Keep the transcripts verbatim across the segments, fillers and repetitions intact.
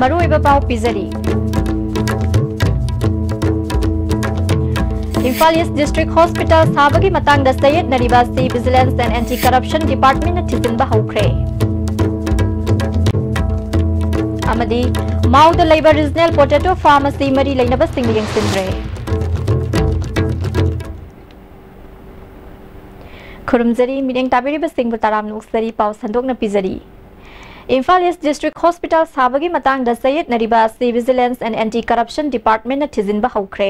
ꯑꯔꯣꯏꯕ ꯄꯥꯎ ꯄꯤꯖꯔꯤ꯫ ꯏꯝꯐꯥꯜ ꯏꯁ district hospital ꯁꯥꯕꯒꯤ ꯃꯇꯥꯡꯗ ꯆꯌꯦꯠꯅꯔꯤꯕ ꯑꯁꯤ Vigilance and Anti Corruption Departmentꯅ ꯊꯤꯖꯤꯟꯕ ꯍꯧꯈ꯭ꯔꯦ꯫ ꯑꯃꯗꯤ ꯃꯥꯎꯗ ꯂꯩꯕ ꯔꯤꯖꯅꯦꯜ ꯄꯣꯇꯦꯇꯣ ꯐꯥꯔꯝ ꯑꯁꯤ ꯃꯔꯤ ꯂꯩꯅꯕꯁꯤꯡꯅ ꯌꯦꯡꯁꯤꯟꯈ꯭ꯔꯦ꯫ ꯈꯨꯔꯨꯝꯖꯔꯤ, ꯃꯤꯠꯌꯦꯡ ꯇꯥꯕꯤꯔꯤꯕꯁꯤꯡꯕꯨ ꯇꯔꯥꯝꯅ ꯑꯣꯛꯆꯔꯤ꯫ ꯄꯥꯎ ꯁꯟꯗꯣꯛꯅ ꯄꯤꯖꯔꯤ꯫ ꯏꯝꯐꯥꯜ ꯏꯁ ꯗꯤꯁꯇ꯭ꯔꯤꯛ ꯍꯣꯁꯄꯤꯇꯥꯜ ꯁꯥꯕꯒꯤ ꯃꯇꯥꯡꯗ ꯆꯌꯦꯠꯅꯔꯤꯕ ꯑꯁꯤ Vigilance and Anti Corruption Departmentꯅ ꯊꯤꯖꯤꯟꯕ ꯍꯧꯈ꯭ꯔꯦ꯫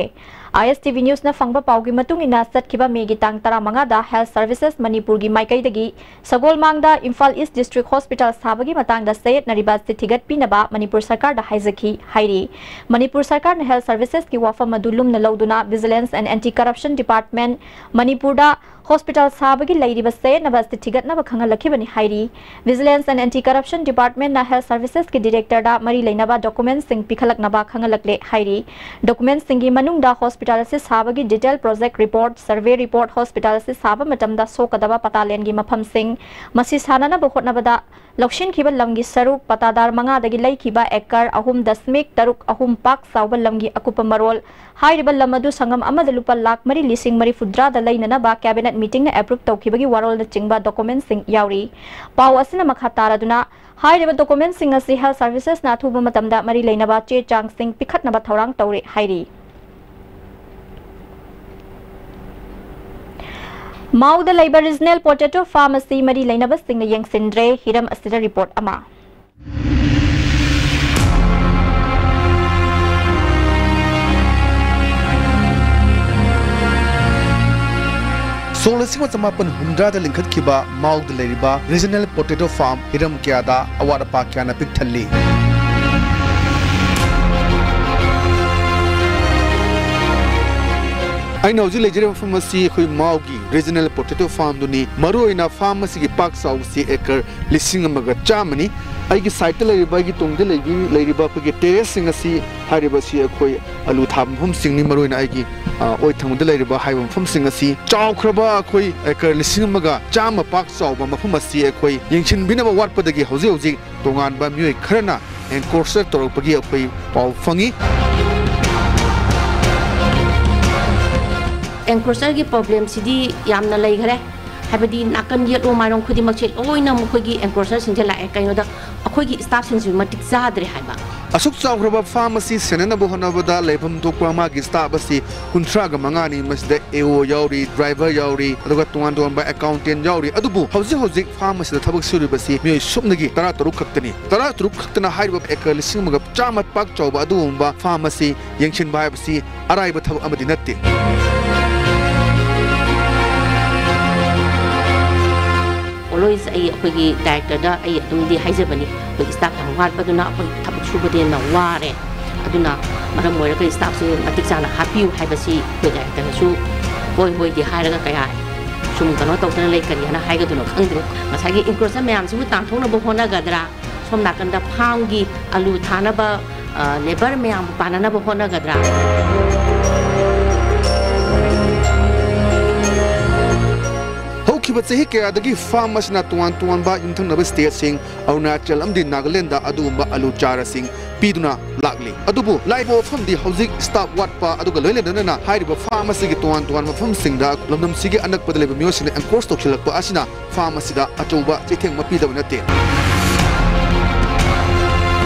ISTV Newsꯅ ꯐꯪꯕ ꯄꯥꯎꯒꯤ ꯃꯇꯨꯡ ꯏꯟꯅ, ꯆꯠꯈꯤꯕ ꯃꯦꯒꯤ ꯇꯥꯡ ꯇꯔꯥꯃꯉꯥꯗ Health Services ꯃꯅꯤꯄꯨꯔꯒꯤ ꯃꯥꯏꯀꯩꯗꯒꯤ ꯁꯒꯣꯜꯃꯥꯡꯗ ꯏꯝꯐꯥꯜ ꯏꯁ ꯗꯤꯁꯇ꯭ꯔꯤꯛ ꯍꯣꯁꯄꯤꯇꯥꯜ ꯁꯥꯕꯒꯤ ꯃꯇꯥꯡꯗ ꯆꯌꯦꯠꯅꯔꯤꯕ ꯑꯁꯤ ꯊꯤꯒꯠꯄꯤꯅꯕ ꯃꯅꯤꯄꯨꯔ ꯁꯔꯀꯥꯔꯗ ꯍꯥꯏꯖꯈꯤ ꯍꯥꯏꯔꯤ꯫ ꯃꯅꯤꯄꯨꯔ ꯁꯔꯀꯥꯔꯅ Health Servicesꯀꯤ ꯋꯥꯐꯝ ꯑꯗꯨ ꯂꯨꯝꯅ ꯂꯧꯗꯨꯅ Vigilance and Anti Corruption Department ꯃꯅꯤꯄꯨꯔꯗ ꯍꯣꯁꯄꯤꯇꯥꯜ ꯁꯥꯕꯒꯤ ꯂꯩꯔꯤꯕ ꯆꯌꯦꯠꯅꯕ ꯑꯁꯤ ꯊꯤꯒꯠꯅꯕ ꯈꯪꯍꯜꯂꯛꯈꯤꯕꯅꯤ ꯍꯥꯏꯔꯤ꯫ Vigilance and Anti Corruption Departmentꯅ Health Servicesꯀꯤ Directorꯗ ꯃꯔꯤ ꯂꯩꯅꯕ documentsꯁꯤꯡ ꯄꯤꯈꯠꯂꯛꯅꯕ ꯈꯪꯍꯜꯂꯛꯂꯦ ꯍꯥꯏꯔꯤ꯫ Documentsꯁꯤꯡꯒꯤ ꯃꯅꯨꯡꯗ ꯍꯣꯁꯄꯤꯇꯥꯜ ꯑꯁꯤ ꯁꯥꯕꯒꯤ detail, project report, survey report, hospital ꯑꯁꯤ ꯁꯥꯕ ꯃꯇꯝꯗ ꯁꯣꯛꯀꯗꯕ ꯄꯇꯥꯂꯦꯟꯒꯤ ꯃꯐꯝꯁꯤꯡ, ꯃꯁꯤ ꯁꯥꯅꯅꯕ ꯍꯣꯠꯅꯕꯗ ꯂꯧꯁꯤꯟꯈꯤꯕ ꯂꯝꯒꯤ ꯁꯔꯨꯛ, ꯄꯇꯥꯗꯥꯔ ꯃꯉꯥꯗꯒꯤ ꯂꯩꯈꯤꯕ acre ꯑꯍꯨꯝ ꯗꯁꯃꯤꯛ ꯇꯔꯨꯛ ꯑꯍꯨꯝ ꯄꯥꯛ ꯆꯥꯎꯕ ꯂꯝꯒꯤ ꯑꯀꯨꯞꯄ ꯃꯔꯣꯜ, ꯍꯥꯏꯔꯤꯕ ꯂꯝ ꯑꯗꯨ ꯁꯪꯉꯝ ꯑꯃꯗ ꯂꯨꯄꯥ ꯂꯥꯈ ꯃꯔꯤ ꯂꯤꯁꯤꯡ ꯃꯔꯤꯐꯨꯇꯔꯥꯗ ꯂꯩꯅꯅꯕ Cabinet meetingꯅ approve ꯇꯧꯈꯤꯕꯒꯤ ꯋꯥꯔꯣꯜꯅꯆꯤꯡꯕ documentsꯁꯤꯡ ꯌꯥꯎꯔꯤ꯫ ꯄꯥꯎ ꯑꯁꯤꯅ ꯃꯈꯥ ꯇꯥꯔꯗꯨꯅ, ꯍꯥꯏꯔꯤꯕ documentsꯁꯤꯡ ꯑꯁꯤ Health Servicesꯅ ꯑꯊꯨꯕ ꯃꯇꯝꯗ ꯃꯔꯤ ꯂꯩꯅꯕ ꯆꯦ ꯆꯥꯡꯁꯤꯡ ꯄꯤꯈꯠꯅꯕ ꯊꯧꯔꯥꯡ ꯇꯧꯔꯦ ꯍꯥꯏꯔꯤ꯫ ꯃꯥꯎꯗ ꯂꯩꯕ ꯔꯤꯖꯅꯦꯜ ꯄꯣꯇꯦꯇꯣ ꯐꯥꯔꯝ ꯑꯁꯤ ꯃꯔꯤ ꯂꯩꯅꯕꯁꯤꯡꯅ ꯌꯦꯡꯁꯤꯟꯗ꯭ꯔꯦ꯫ ꯍꯤꯔꯝ ꯑꯁꯤꯗ report ꯑꯃ꯫ ꯁꯣꯛ ꯂꯤꯁꯤꯡ ꯑꯃ ꯆꯃꯥꯄꯟ ꯍꯨꯝꯗ꯭ꯔꯥꯗ ꯂꯤꯡꯈꯠꯈꯤꯕ ꯃꯥꯎꯗ ꯂꯩꯔꯤꯕ ꯔꯤꯖꯅꯦꯜ ꯄꯣꯇꯦꯇꯣ ꯐꯥꯔꯝ ꯍꯤꯔꯝ ꯀꯌꯥꯗ ꯑꯋꯥꯠ ꯑꯄꯥ ꯀꯌꯥꯅ ꯄꯤꯛ ꯊꯜꯂꯤ꯫ ꯑꯩꯅ ꯍꯧꯖꯤꯛ ꯂꯩꯖꯔꯤꯕ ꯃꯐꯝ ꯑꯁꯤ ꯑꯩꯈꯣꯏ ꯃꯥꯎꯒꯤ ꯔꯤꯖꯅꯦꯜ ꯄꯣꯇꯦꯇꯣ ꯐꯥꯔꯝꯗꯨꯅꯤ꯫ ꯃꯔꯨꯑꯣꯏꯅ ꯐꯥꯔꯝ ꯑꯁꯤꯒꯤ ꯄꯥꯛ ꯆꯥꯎꯕꯁꯤ acre ꯂꯤꯁꯤꯡ ꯑꯃꯒ ꯆꯥꯝꯃꯅꯤ꯫ ꯑꯩꯒꯤ sideꯇ ꯂꯩꯔꯤꯕ, ꯑꯩꯒꯤ ꯇꯨꯡꯗ ꯂꯩꯕꯤ-, ꯂꯩꯔꯤꯕ ꯑꯩꯈꯣꯏꯒꯤ terraceꯁꯤꯡ ꯑꯁꯤ, ꯍꯥꯏꯔꯤꯕ ꯑꯁꯤ ꯑꯩꯈꯣꯏ ꯑꯂꯨ ꯊꯥꯕ ꯃꯐꯝꯁꯤꯡꯅꯤ꯫ ꯃꯔꯨꯑꯣꯏꯅ ꯑꯩꯒꯤ, ꯑ, ꯑꯣꯏ ꯊꯪꯕꯗ ꯂꯩꯔꯤꯕ ꯍꯥꯏꯔꯤꯕ ꯃꯐꯝꯁꯤꯡ ꯑꯁꯤ ꯆꯥꯎꯈ꯭ꯔꯕ ꯑꯩꯈꯣꯏ acre ꯂꯤꯁꯤꯡ ꯑꯃꯒ ꯆꯥꯝꯃ ꯄꯥꯛ ꯆꯥꯎꯕ ꯃꯐꯝ ꯑꯁꯤ ꯑꯩꯈꯣꯏ ꯌꯦꯡꯁꯤꯟꯕꯤꯅꯕ ꯋꯥꯠꯄꯗꯒꯤ ꯍꯧꯖꯤꯛ ꯍꯧꯖꯤꯛ ꯇꯣꯉꯥꯟꯕ ꯃꯤꯑꯣꯏ ꯈꯔꯅ ꯑꯦꯟꯀ꯭ꯔꯣꯆꯔ ꯇꯧꯔꯛꯄꯒꯤ ꯑꯩꯈꯣꯏ ꯄꯥꯎ ꯐꯪꯉꯤ꯫ ꯑꯦꯟꯀ꯭ꯔꯣꯆꯔꯒꯤ ꯄ꯭ꯔꯣꯕ꯭ꯂꯦꯝꯁꯤꯗꯤ ꯌꯥꯝꯅ ꯂꯩꯈꯔꯦ꯫ ꯍꯥꯏꯕꯗꯤ ꯅꯥꯀꯟ ꯌꯦꯠꯂꯣꯝ ꯃꯥꯏꯔꯣꯝ ꯈꯨꯗꯤꯡꯃꯛꯁꯦ ꯂꯣꯏꯅ ꯃꯈꯣꯏꯒꯤ ꯑꯦꯟꯀ꯭ꯔꯣꯆꯔꯁꯤꯡꯁꯦ ꯂꯥꯛꯑꯦ꯫ ꯀꯩꯅꯣꯗ ꯑꯩꯈꯣꯏꯒꯤ ꯁ꯭ꯇꯥꯐꯁꯤꯡꯁꯨ ꯃꯇꯤꯛ ꯆꯥꯗ꯭ꯔꯦ ꯍꯥꯏꯕ꯫ ꯑꯁꯨꯛ ꯆꯥꯎꯈ꯭ꯔꯕ ꯐꯥꯔꯝ ꯑꯁꯤ ꯁꯦꯟꯅꯅꯕ ꯍꯣꯠꯅꯕꯗ ꯂꯩꯐꯝ ꯊꯣꯛꯄ ꯃꯥꯒꯤ ꯁ꯭ꯇꯥꯐ ꯑꯁꯤ ꯀꯨꯟꯊ꯭ꯔꯥꯒ ꯃꯉꯥꯅꯤ꯫ ꯃꯁꯤꯗ ꯑꯦ ꯑꯣ ꯌꯥꯎꯔꯤ, ꯗ꯭ꯔꯥꯏꯚꯔ ꯌꯥꯎꯔꯤ, ꯑꯗꯨꯒ ꯇꯣꯉꯥꯟ ꯇꯣꯉꯥꯟꯕ ꯑꯦꯀꯥꯎꯟꯇꯦꯟ ꯌꯥꯎꯔꯤ꯫ ꯑꯗꯨꯕꯨ ꯍꯧꯖꯤꯛ ꯍꯧꯖꯤꯛ ꯐꯥꯔꯝ ꯑꯁꯤꯗ ꯊꯕꯛ ꯁꯨꯔꯤꯕꯁꯤ ꯃꯤꯑꯣꯏ ꯁꯨꯞꯅꯒꯤ ꯇꯔꯥ ꯇꯔꯨꯛ ꯈꯛꯇꯅꯤ꯫ ꯇꯔꯥ ꯇꯔꯨꯛ ꯈꯛꯇꯅ ꯍꯥꯏꯔꯤꯕ ꯑꯦꯀꯔ ꯂꯤꯁꯤꯡ ꯑꯃꯒ ꯆꯥꯝꯃ ꯄꯥꯛ ꯆꯥꯎꯕ ꯑꯗꯨꯒꯨꯝꯕ ꯐꯥꯔꯝ ꯑꯁꯤ ꯌꯦꯡꯁꯤꯟꯕ ꯍꯥꯏꯕꯁꯤ ꯑꯔꯥꯏꯕ ꯊꯕꯛ ꯑꯃꯗꯤ ꯅꯠꯇꯦ꯫ ꯑꯣꯜꯋꯦꯖ ꯑꯩ ꯑꯩꯈꯣꯏꯒꯤ ꯗꯥꯏꯔꯦꯛꯇꯔꯗ ꯑꯩ ꯑꯗꯨꯝꯗꯤ ꯍꯥꯏꯖꯕꯅꯤ, ꯑꯩꯈꯣꯏ ꯁ꯭ꯇꯥꯐ ꯌꯥꯝ ꯋꯥꯠꯄꯗꯨꯅ ꯑꯩꯈꯣꯏ ꯊꯕꯛ ꯁꯨꯕꯗ ꯍꯦꯟꯅ ꯋꯥꯔꯦ, ꯑꯗꯨꯅ ꯃꯔꯝ ꯑꯣꯏꯔꯒ ꯁ꯭ꯇꯥꯐꯁꯦ ꯃꯇꯤꯛ ꯆꯥꯅ ꯍꯥꯞꯄꯤꯌꯨ ꯍꯥꯏꯕꯁꯤ ꯑꯩꯈꯣꯏ ꯗꯥꯏꯔꯦꯛꯇꯔꯅꯁꯨ ꯍꯣꯏ ꯍꯣꯏꯗꯤ ꯍꯥꯏꯔꯒ ꯀꯌꯥ ꯁꯨꯝ ꯀꯩꯅꯣ ꯇꯧꯗꯅ ꯂꯩ꯫ ꯀꯔꯤ ꯍꯥꯏꯅ ꯍꯥꯏꯒꯗꯣꯏꯅꯣ ꯈꯪꯗ꯭ꯔꯦ꯫ ꯉꯁꯥꯏꯒꯤ ꯏꯟꯀ꯭ꯔꯣꯆꯔ ꯃꯌꯥꯝꯁꯤꯕꯨ ꯇꯥꯟꯊꯣꯛꯅꯕ ꯍꯣꯠꯅꯒꯗ꯭ꯔꯥ, ꯁꯣꯝ ꯅꯥꯀꯟꯗ ꯐꯥꯝꯒꯤ ꯑꯂꯨ ꯊꯥꯅꯕ, ꯑ, ꯂꯦꯕꯔ ꯃꯌꯥꯝꯕꯨ ꯄꯥꯟꯅꯅꯕ ꯍꯣꯠꯅꯒꯗ꯭ꯔꯥ? ꯍꯧꯈꯤꯕ ꯆꯍꯤ ꯀꯌꯥꯗꯒꯤ ꯐꯥꯔꯝ ꯑꯁꯤꯅ ꯇꯣꯉꯥꯟ ꯇꯣꯉꯥꯟꯕ ꯌꯨꯝꯊꯪꯅꯕ ꯁ꯭ꯇꯦꯠꯁꯤꯡ, ꯑꯔꯨꯅꯥꯆꯜ ꯑꯃꯗꯤ ꯅꯥꯒꯥꯂꯦꯟꯗ ꯑꯗꯨꯒꯨꯝꯕ ꯑꯂꯨ ꯆꯥꯔꯁꯤꯡ ꯄꯤꯗꯨꯅ ꯂꯥꯛꯂꯤ꯫ ꯑꯗꯨꯕꯨ ꯂꯥꯛꯏꯕ ꯋꯥꯐꯝꯗꯤ ꯍꯧꯖꯤꯛ ꯁ꯭ꯇꯥꯐ ꯋꯥꯠꯄ, ꯑꯗꯨꯒ ꯂꯣꯏꯅ ꯂꯣꯏꯅꯅ ꯍꯥꯏꯔꯤꯕ ꯐꯥꯔꯝ ꯑꯁꯤꯒꯤ ꯇꯣꯉꯥꯟ ꯇꯣꯉꯥꯟꯕ ꯃꯐꯝꯁꯤꯡꯗ ꯂꯝꯗꯝꯁꯤꯒꯤ ꯑꯅꯛꯄꯗ ꯂꯩꯕ ꯃꯤꯑꯣꯏꯁꯤꯡꯅ ꯑꯦꯟꯀ꯭ꯔꯣꯆ ꯇꯧꯁꯤꯜꯂꯛꯄ ꯑꯁꯤꯅ ꯐꯥꯔꯝ ꯑꯁꯤꯗ ꯑꯆꯧꯕ ꯆꯩꯊꯦꯡ ꯑꯃ ꯄꯤꯗꯕ ꯅꯠꯇꯦ꯫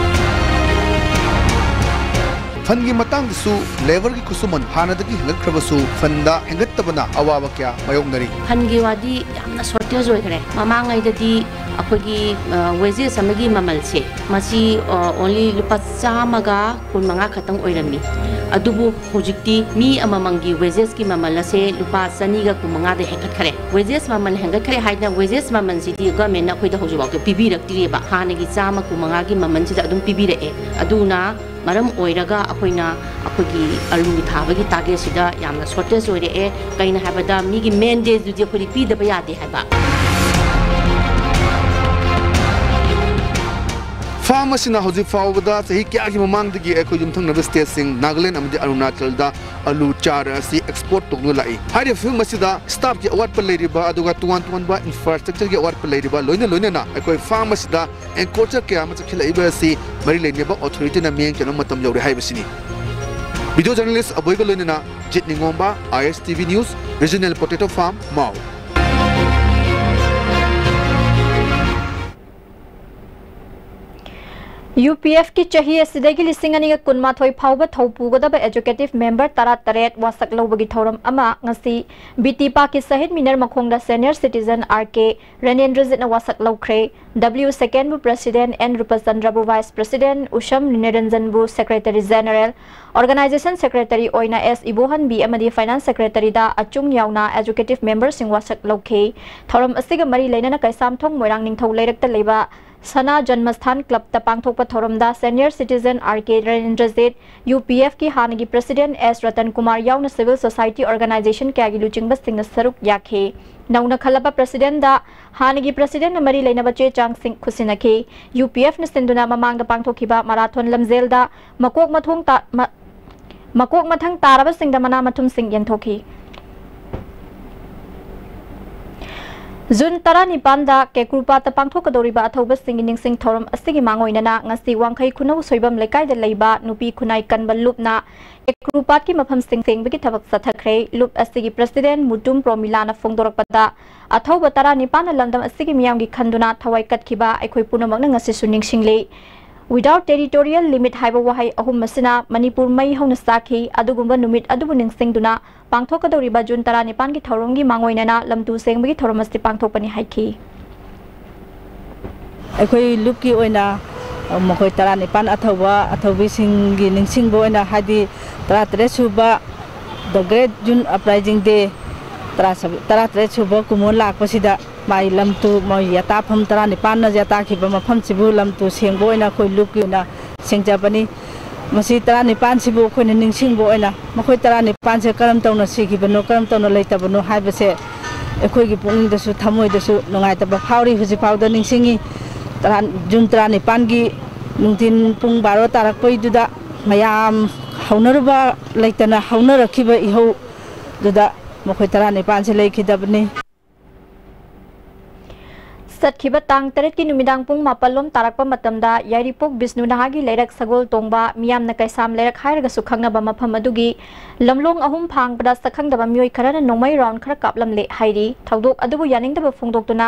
ꯐꯟꯒꯤ ꯃꯇꯥꯡꯗꯁꯨ ꯂꯦꯕꯔꯒꯤ ꯈꯨꯠꯁꯨꯃꯟ ꯍꯥꯟꯅꯗꯒꯤ ꯍꯦꯟꯒꯠꯈ꯭ꯔꯕꯁꯨ ꯐꯟꯗ ꯍꯦꯟꯒꯠꯇꯕꯅ ꯑꯋꯥꯕ ꯀꯌꯥ ꯃꯥꯌꯣꯛꯅꯔꯤ꯫ ꯐꯟꯒꯤ ꯋꯥꯗꯤ ꯌꯥꯝꯅ ꯁꯣꯔꯇꯦꯖ ꯑꯣꯏꯈ꯭ꯔꯦ꯫ ꯃꯃꯥꯡꯉꯩꯗꯗꯤ ꯑꯩꯈꯣꯏꯒꯤ, ꯑ, ꯋꯦꯖꯦꯁ ꯑꯃꯒꯤ ꯃꯃꯜꯁꯦ ꯃꯁꯤ, ꯑ, ꯑꯣꯟꯂꯤ ꯂꯨꯄꯥ ꯆꯥꯝꯃꯒ ꯀꯨꯟꯃꯉꯥ ꯈꯛꯇꯪ ꯑꯣꯏꯔꯝꯃꯤ꯫ ꯑꯗꯨꯕꯨ ꯍꯧꯖꯤꯛꯇꯤ ꯃꯤ ꯑꯃꯃꯝꯒꯤ ꯋꯦꯖꯦꯁꯀꯤ ꯃꯃꯜ ꯑꯁꯦ ꯂꯨꯄꯥ ꯆꯅꯤꯒ ꯀꯨꯟꯃꯉꯥꯗ ꯍꯦꯟꯒꯠꯈ꯭ꯔꯦ꯫ ꯋꯦꯖꯦꯁ ꯃꯃꯜ ꯍꯦꯟꯒꯠꯈ꯭ꯔꯦ ꯍꯥꯏꯗꯅ ꯋꯦꯖꯦꯁ ꯃꯃꯜꯁꯤꯗꯤ ꯒꯚꯔꯟꯃꯦꯟꯠꯅ ꯑꯩꯈꯣꯏꯗ ꯍꯧꯖꯤꯛꯐꯥꯎꯗ ꯄꯤꯕꯤꯔꯛꯇ꯭ꯔꯤꯑꯕ꯫ ꯍꯥꯟꯅꯒꯤ ꯆꯥꯝꯃ ꯀꯨꯟꯃꯉꯥꯒꯤ ꯃꯃꯜꯁꯤꯗ ꯑꯗꯨꯝ ꯄꯤꯕꯤꯔꯛꯑꯦ꯫ ꯑꯗꯨꯅ ꯃꯔꯝ ꯑꯣꯏꯔꯒ ꯑꯩꯈꯣꯏꯅ ꯑꯩꯈꯣꯏꯒꯤ ꯑꯂꯨ ꯊꯥꯕꯒꯤ ꯇꯥꯔꯒꯦꯠꯁꯤꯗ ꯌꯥꯝꯅ ꯁꯣꯔꯇꯦꯖ ꯑꯣꯏꯔꯛꯑꯦ꯫ ꯀꯩꯅꯣ ꯍꯥꯏꯕꯗ ꯃꯤꯒꯤ ꯃꯦꯟ ꯗꯦꯗꯨꯗꯤ ꯑꯩꯈꯣꯏꯗꯤ ꯄꯤꯗꯕ ꯌꯥꯗꯦ ꯍꯥꯏꯕ꯫ ꯐꯥꯔꯝ ꯑꯁꯤꯅ ꯍꯧꯖꯤꯛ ꯐꯥꯎꯕꯗ ꯆꯍꯤ ꯀꯌꯥꯒꯤ ꯃꯃꯥꯡꯗꯒꯤ ꯑꯩꯈꯣꯏ ꯌꯨꯝꯊꯪꯅꯕ ꯁ꯭ꯇꯦꯠꯁꯤꯡ ꯅꯥꯒꯥꯂꯦꯟ ꯑꯃꯗꯤ ꯑꯔꯨꯅꯥꯆꯜꯗ ꯑꯂꯨ ꯆꯥꯔ ꯑꯁꯤ ꯑꯦꯛꯁꯄꯣꯔꯠ ꯇꯧꯗꯨꯅ ꯂꯥꯛꯏ꯫ ꯍꯥꯏꯔꯤꯕ ꯐꯤꯕꯝ ꯑꯁꯤꯗ ꯁ꯭ꯇꯥꯐꯀꯤ ꯑꯋꯥꯠꯄ ꯂꯩꯔꯤꯕ, ꯑꯗꯨꯒ ꯇꯣꯉꯥꯟ ꯇꯣꯉꯥꯟꯕ ꯏꯟꯐ꯭ꯔꯥꯁ꯭ꯇ꯭ꯔꯛꯆꯔꯒꯤ ꯑꯋꯥꯠꯄ ꯂꯩꯔꯤꯕ, ꯂꯣꯏꯅ ꯂꯣꯏꯅꯅ ꯑꯩꯈꯣꯏ ꯐꯥꯔꯝ ꯑꯁꯤꯗ ꯑꯦꯟꯀ꯭ꯔꯣꯆꯔ ꯀꯌꯥ ꯑꯃ ꯆꯪꯁꯤꯜꯂꯛꯏꯕ ꯑꯁꯤ ꯃꯔꯤ ꯂꯩꯅꯕ ꯑꯣꯊꯣꯔꯤꯇꯤꯅ ꯃꯤꯠꯌꯦꯡ ꯆꯪꯕ ꯃꯇꯝ ꯌꯧꯔꯦ ꯍꯥꯏꯕꯁꯤꯅꯤ꯫ ꯚꯤꯗꯤꯑꯣ ꯖꯔꯅꯦꯂꯤꯁ꯭ꯠ ꯑꯕꯣꯏꯒ ꯂꯣꯏꯅꯅ ꯖꯤꯠ ꯅꯤꯉꯣꯝꯕ, I S T V news, regional potato farm, ꯃꯥꯎ꯫ ꯌꯨ ꯄꯤ ꯑꯦꯐꯀꯤ ꯆꯍꯤ ꯑꯁꯤꯗꯒꯤ ꯂꯤꯁꯤꯡ ꯑꯅꯤꯒ ꯀꯨꯟꯃꯥꯊꯣꯏ ꯐꯥꯎꯕ ꯊꯧ ꯄꯨꯒꯗꯕ ꯑꯦꯖꯨꯀꯦꯇꯤꯚ ꯃꯦꯝꯕꯔ ꯇꯔꯥꯇꯔꯦꯠ ꯋꯥꯁꯛ ꯂꯧꯕꯒꯤ ꯊꯧꯔꯝ ꯑꯃ ꯉꯁꯤ ꯕꯤ ꯇꯤ ꯄꯥꯛꯀꯤ ꯁꯍꯤꯗ ꯃꯤꯅꯔ ꯃꯈꯣꯡꯗ ꯁꯦꯅꯤꯌꯔ ꯁꯤꯇꯤꯖꯟ ꯑꯥꯔ ꯀꯦ ꯔꯦꯅꯦꯟꯗ꯭ꯔꯖꯤꯠꯅ ꯋꯥꯁꯛ ꯂꯧꯈ꯭ꯔꯦ꯫ ꯗꯕ꯭ꯂꯤꯌꯨ ꯁꯦꯀꯦꯟꯕꯨ ꯄ꯭ꯔꯦꯁꯤꯗꯦꯟꯠ, ꯑꯦꯟ ꯔꯨꯄꯆꯟꯗ꯭ꯔꯕꯨ ꯚꯥꯏꯁ ꯄ꯭ꯔꯦꯁꯤꯗꯦꯟꯠ, ꯎꯁꯝ ꯅꯤꯔꯟꯖꯟꯕꯨ ꯁꯦꯀ꯭ꯔꯦꯇꯔꯤ ꯖꯦꯅꯔꯦꯜ, ꯑꯣꯔꯒꯅꯥꯏꯖꯦꯁꯟ ꯁꯦꯀ꯭ꯔꯦꯇꯔꯤ ꯑꯣꯏꯅ ꯑꯦꯁ ꯏꯕꯣꯍꯟꯕꯤ ꯑꯃꯗꯤ ꯐꯥꯏꯅꯥꯟꯁ ꯁꯦꯀ꯭ꯔꯦꯇꯔꯤꯗ ꯑꯆꯨꯡ ꯌꯥꯎꯅ ꯑꯦꯖꯨꯀꯦꯇꯤꯚ ꯃꯦꯝꯕꯔꯁꯤꯡ ꯋꯥꯁꯛ ꯂꯧꯈꯤ꯫ ꯊꯧꯔꯝ ꯑꯁꯤꯒ ꯃꯔꯤ ꯂꯩꯅꯅ ꯀꯩꯁꯥꯝꯊꯣꯡ ꯃꯣꯏꯔꯥꯡ ꯅꯤꯡꯊꯧ ꯂꯩꯔꯛꯇ ꯂꯩꯕ ꯁꯅꯥ ꯖꯟꯃꯁꯊꯥꯟ ꯀ꯭ꯂꯕꯇ ꯄꯥꯡꯊꯣꯛꯄ ꯊꯧꯔꯝꯗ ꯁꯦꯅꯤꯌꯔ ꯁꯤꯇꯤꯖꯟ ꯑꯥꯔ ꯀꯦ ꯔꯦꯅꯦꯟꯗ꯭ꯔꯖꯤꯠ, ꯌꯨ ꯄꯤ ꯑꯦꯐꯀꯤ ꯍꯥꯟꯅꯒꯤ ꯄ꯭ꯔꯦꯁꯤꯗꯦꯟꯠ ꯑꯦꯁ ꯔꯇꯟ ꯀꯨꯃꯥꯔ ꯌꯥꯎꯅ ꯁꯤꯚꯤꯜ ꯁꯣꯁꯥꯏꯇꯤ ꯑꯣꯔꯒꯅꯥꯏꯖꯦꯁꯟ ꯀꯌꯥꯒꯤ ꯂꯨꯆꯤꯡꯕꯁꯤꯡꯅ ꯁꯔꯨꯛ ꯌꯥꯈꯤ꯫ ꯅꯧꯅ ꯈꯜꯂꯕ ꯄ꯭ꯔꯦꯁꯤꯗꯦꯟꯠꯗ ꯍꯥꯟꯅꯒꯤ ꯄ꯭ꯔꯦꯁꯤꯗꯦꯟꯠꯅ ꯃꯔꯤ ꯂꯩꯅꯕ ꯆꯦ ꯆꯥꯡꯁꯤꯡ ꯈꯨꯠꯁꯤꯟꯅꯈꯤ꯫ ꯌꯨ ꯄꯤ ꯑꯦꯐꯅ ꯁꯤꯟꯗꯨꯅ ꯃꯃꯥꯡꯗ ꯄꯥꯡꯊꯣꯛꯈꯤꯕ ꯃꯔꯥꯊꯣꯟ ꯂꯝꯖꯦꯜꯗ ꯃꯀꯣꯛ ꯃꯊꯣꯡ ꯇꯥ-, ꯃ-, ꯃꯀꯣꯛ ꯃꯊꯪ ꯇꯥꯔꯕꯁꯤꯡꯗ ꯃꯅꯥ ꯃꯊꯨꯝꯁꯤꯡ ꯌꯦꯟꯊꯣꯛꯈꯤ꯫ ꯖꯨꯟ ꯇꯔꯥꯅꯤꯄꯥꯟꯗ ꯀꯦꯀ꯭ꯔꯨꯄꯥꯠꯇ ꯄꯥꯡꯊꯣꯛꯀꯗꯧꯔꯤꯕ ꯑꯊꯧꯕꯁꯤꯡꯒꯤ ꯅꯤꯡꯁꯤꯡ ꯊꯧꯔꯝ ꯑꯁꯤꯒꯤ ꯃꯥꯡꯑꯣꯏꯅꯅ ꯉꯁꯤ ꯋꯥꯡꯈꯩ ꯈꯨꯅꯧ ꯁꯣꯏꯕꯝ ꯂꯩꯀꯥꯏꯗ ꯂꯩꯕ ꯅꯨꯄꯤ ꯈꯨꯟꯅꯥꯏ ꯀꯟꯕ ꯂꯨꯞꯅ ꯀꯦꯀ꯭ꯔꯨꯄꯥꯠꯀꯤ ꯃꯐꯝꯁꯤꯡ ꯁꯦꯡꯕꯒꯤ ꯊꯕꯛ ꯆꯠꯊꯈ꯭ꯔꯦ꯫ ꯂꯨꯞ ꯑꯁꯤꯒꯤ ꯄ꯭ꯔꯦꯁꯤꯗꯦꯟꯠ ꯃꯨꯇꯨꯝ ꯄ꯭ꯔꯣꯃꯤꯂꯥꯅ ꯐꯣꯡꯗꯣꯔꯛꯄꯗ, ꯑꯊꯧꯕ ꯇꯔꯥꯅꯤꯄꯥꯟꯅ ꯂꯝꯗꯝ ꯑꯁꯤꯒꯤ ꯃꯤꯌꯥꯝꯒꯤ ꯈꯟꯗꯨꯅ ꯊꯋꯥꯏ ꯀꯠꯈꯤꯕ ꯑꯩꯈꯣꯏ ꯄꯨꯝꯅꯃꯛꯅ ꯉꯁꯤꯁꯨ ꯅꯤꯡꯁꯤꯡꯂꯤ꯫ Without territorial limit ꯍꯥꯏꯕ ꯋꯥꯍꯩ ꯑꯍꯨꯝ ꯑꯁꯤꯅ ꯃꯅꯤꯄꯨꯔ ꯃꯩ ꯍꯧꯅ ꯆꯥꯛꯈꯤ꯫ ꯑꯗꯨꯒꯨꯝꯕ ꯅꯨꯃꯤꯠ ꯑꯗꯨꯕꯨ ꯅꯤꯡꯁꯤꯡꯗꯨꯅ ꯄꯥꯡꯊꯣꯛꯀꯗꯧꯔꯤꯕ ꯖꯨꯟ ꯇꯔꯥꯅꯤꯄꯥꯟꯒꯤ ꯊꯧꯔꯝꯒꯤ ꯃꯥꯡꯑꯣꯏꯅꯅ ꯂꯝꯇꯨ ꯁꯦꯡꯕꯒꯤ ꯊꯧꯔꯝ ꯑꯁꯤ ꯄꯥꯡꯊꯣꯛꯄꯅꯤ ꯍꯥꯏꯈꯤ꯫ ꯑꯩꯈꯣꯏ ꯂꯨꯞꯀꯤ ꯑꯣꯏꯅ ꯃꯈꯣꯏ ꯇꯔꯥꯅꯤꯄꯥꯟ ꯑꯊꯧꯕ ꯑꯊꯧꯕꯤꯁꯤꯡꯒꯤ ꯅꯤꯡꯁꯤꯡꯕ ꯑꯣꯏꯅ, ꯍꯥꯏꯗꯤ ꯇꯔꯥꯇꯔꯦꯠ ꯁꯨꯕ The Great June Uprising Day, ꯇꯔꯥꯇꯔꯦꯠ ꯁꯨꯕ ꯀꯨꯝꯑꯣꯟ ꯂꯥꯛꯄꯁꯤꯗ ꯃꯥꯒꯤ ꯂꯝꯇꯨ, ꯃꯣꯏ ꯌꯥꯇꯥꯐꯝ ꯇꯔꯥꯅꯤꯄꯥꯟꯅ ꯌꯥꯇꯥꯈꯤꯕ ꯃꯐꯝꯁꯤꯕꯨ ꯂꯝꯇꯨ ꯁꯦꯡꯕ ꯑꯣꯏꯅ ꯑꯩꯈꯣꯏ ꯂꯨꯞꯀꯤ ꯑꯣꯏꯅ ꯁꯦꯡꯖꯕꯅꯤ꯫ ꯃꯁꯤ ꯇꯔꯥꯅꯤꯄꯥꯟꯁꯤꯕꯨ ꯑꯩꯈꯣꯏꯅ ꯅꯤꯡꯁꯤꯡꯕ ꯑꯣꯏꯅ, ꯃꯈꯣꯏ ꯇꯔꯥꯅꯤꯄꯥꯟꯁꯦ ꯀꯔꯝ ꯇꯧꯅ ꯁꯤꯈꯤꯕꯅꯣ, ꯀꯔꯝ ꯇꯧꯅ ꯂꯩꯇꯕꯅꯣ ꯍꯥꯏꯕꯁꯦ ꯑꯩꯈꯣꯏꯒꯤ ꯄꯨꯛꯅꯤꯡꯗꯁꯨ ꯊꯃꯣꯏꯗꯁꯨ ꯅꯨꯡꯉꯥꯏꯇꯕ ꯐꯥꯎꯔꯤ꯫ ꯍꯧꯖꯤꯛ ꯐꯥꯎꯗ ꯅꯤꯡꯁꯤꯡꯉꯤ꯫ ꯇꯔꯥ-, ꯖꯨꯟ ꯇꯔꯥꯅꯤꯄꯥꯟꯒꯤ ꯅꯨꯡꯊꯤꯟ ꯄꯨꯡ ꯕꯥꯔꯣ ꯇꯥꯔꯛꯄꯩꯗꯨꯗ ꯃꯌꯥꯝ ꯍꯧꯅꯔꯨꯕ ꯂꯩꯇꯅ ꯍꯧꯅꯔꯛꯈꯤꯕ ꯏꯍꯧꯗꯨꯗ ꯃꯈꯣꯏ ꯇꯔꯥꯅꯤꯄꯥꯟꯁꯦ ꯂꯩꯈꯤꯗꯕꯅꯤ꯫ ꯆꯠꯈꯤꯕ ꯇꯥꯡ ꯇꯔꯦꯠꯀꯤ ꯅꯨꯃꯤꯗꯥꯡ ꯄꯨꯡ ꯃꯥꯄꯜ ꯂꯣꯝ ꯇꯥꯔꯛꯄ ꯃꯇꯝꯗ ꯌꯥꯏꯔꯤꯄꯣꯛ ꯕꯤꯁꯅꯨ ꯅꯍꯥꯒꯤ ꯂꯩꯔꯛ ꯁꯒꯣꯜ ꯇꯣꯡꯕ, ꯃꯤꯌꯥꯝꯅ ꯀꯩꯁꯥꯝ ꯂꯩꯔꯛ ꯍꯥꯏꯔꯒꯁꯨ ꯈꯪꯅꯕ ꯃꯐꯝ ꯑꯗꯨꯒꯤ ꯂꯝꯂꯣꯡ ꯑꯍꯨꯝ ꯐꯥꯡꯕꯗ ꯁꯛꯈꯪꯗꯕ ꯃꯤꯑꯣꯏ ꯈꯔꯅ ꯅꯣꯡꯃꯩ ꯔꯥꯎꯟ ꯈꯔ ꯀꯥꯞꯂꯝꯂꯦ ꯍꯥꯏꯔꯤ꯫ ꯊꯧꯗꯣꯛ ꯑꯗꯨꯕꯨ ꯌꯥꯅꯤꯡꯗꯕ ꯐꯣꯡꯗꯣꯛꯇꯨꯅ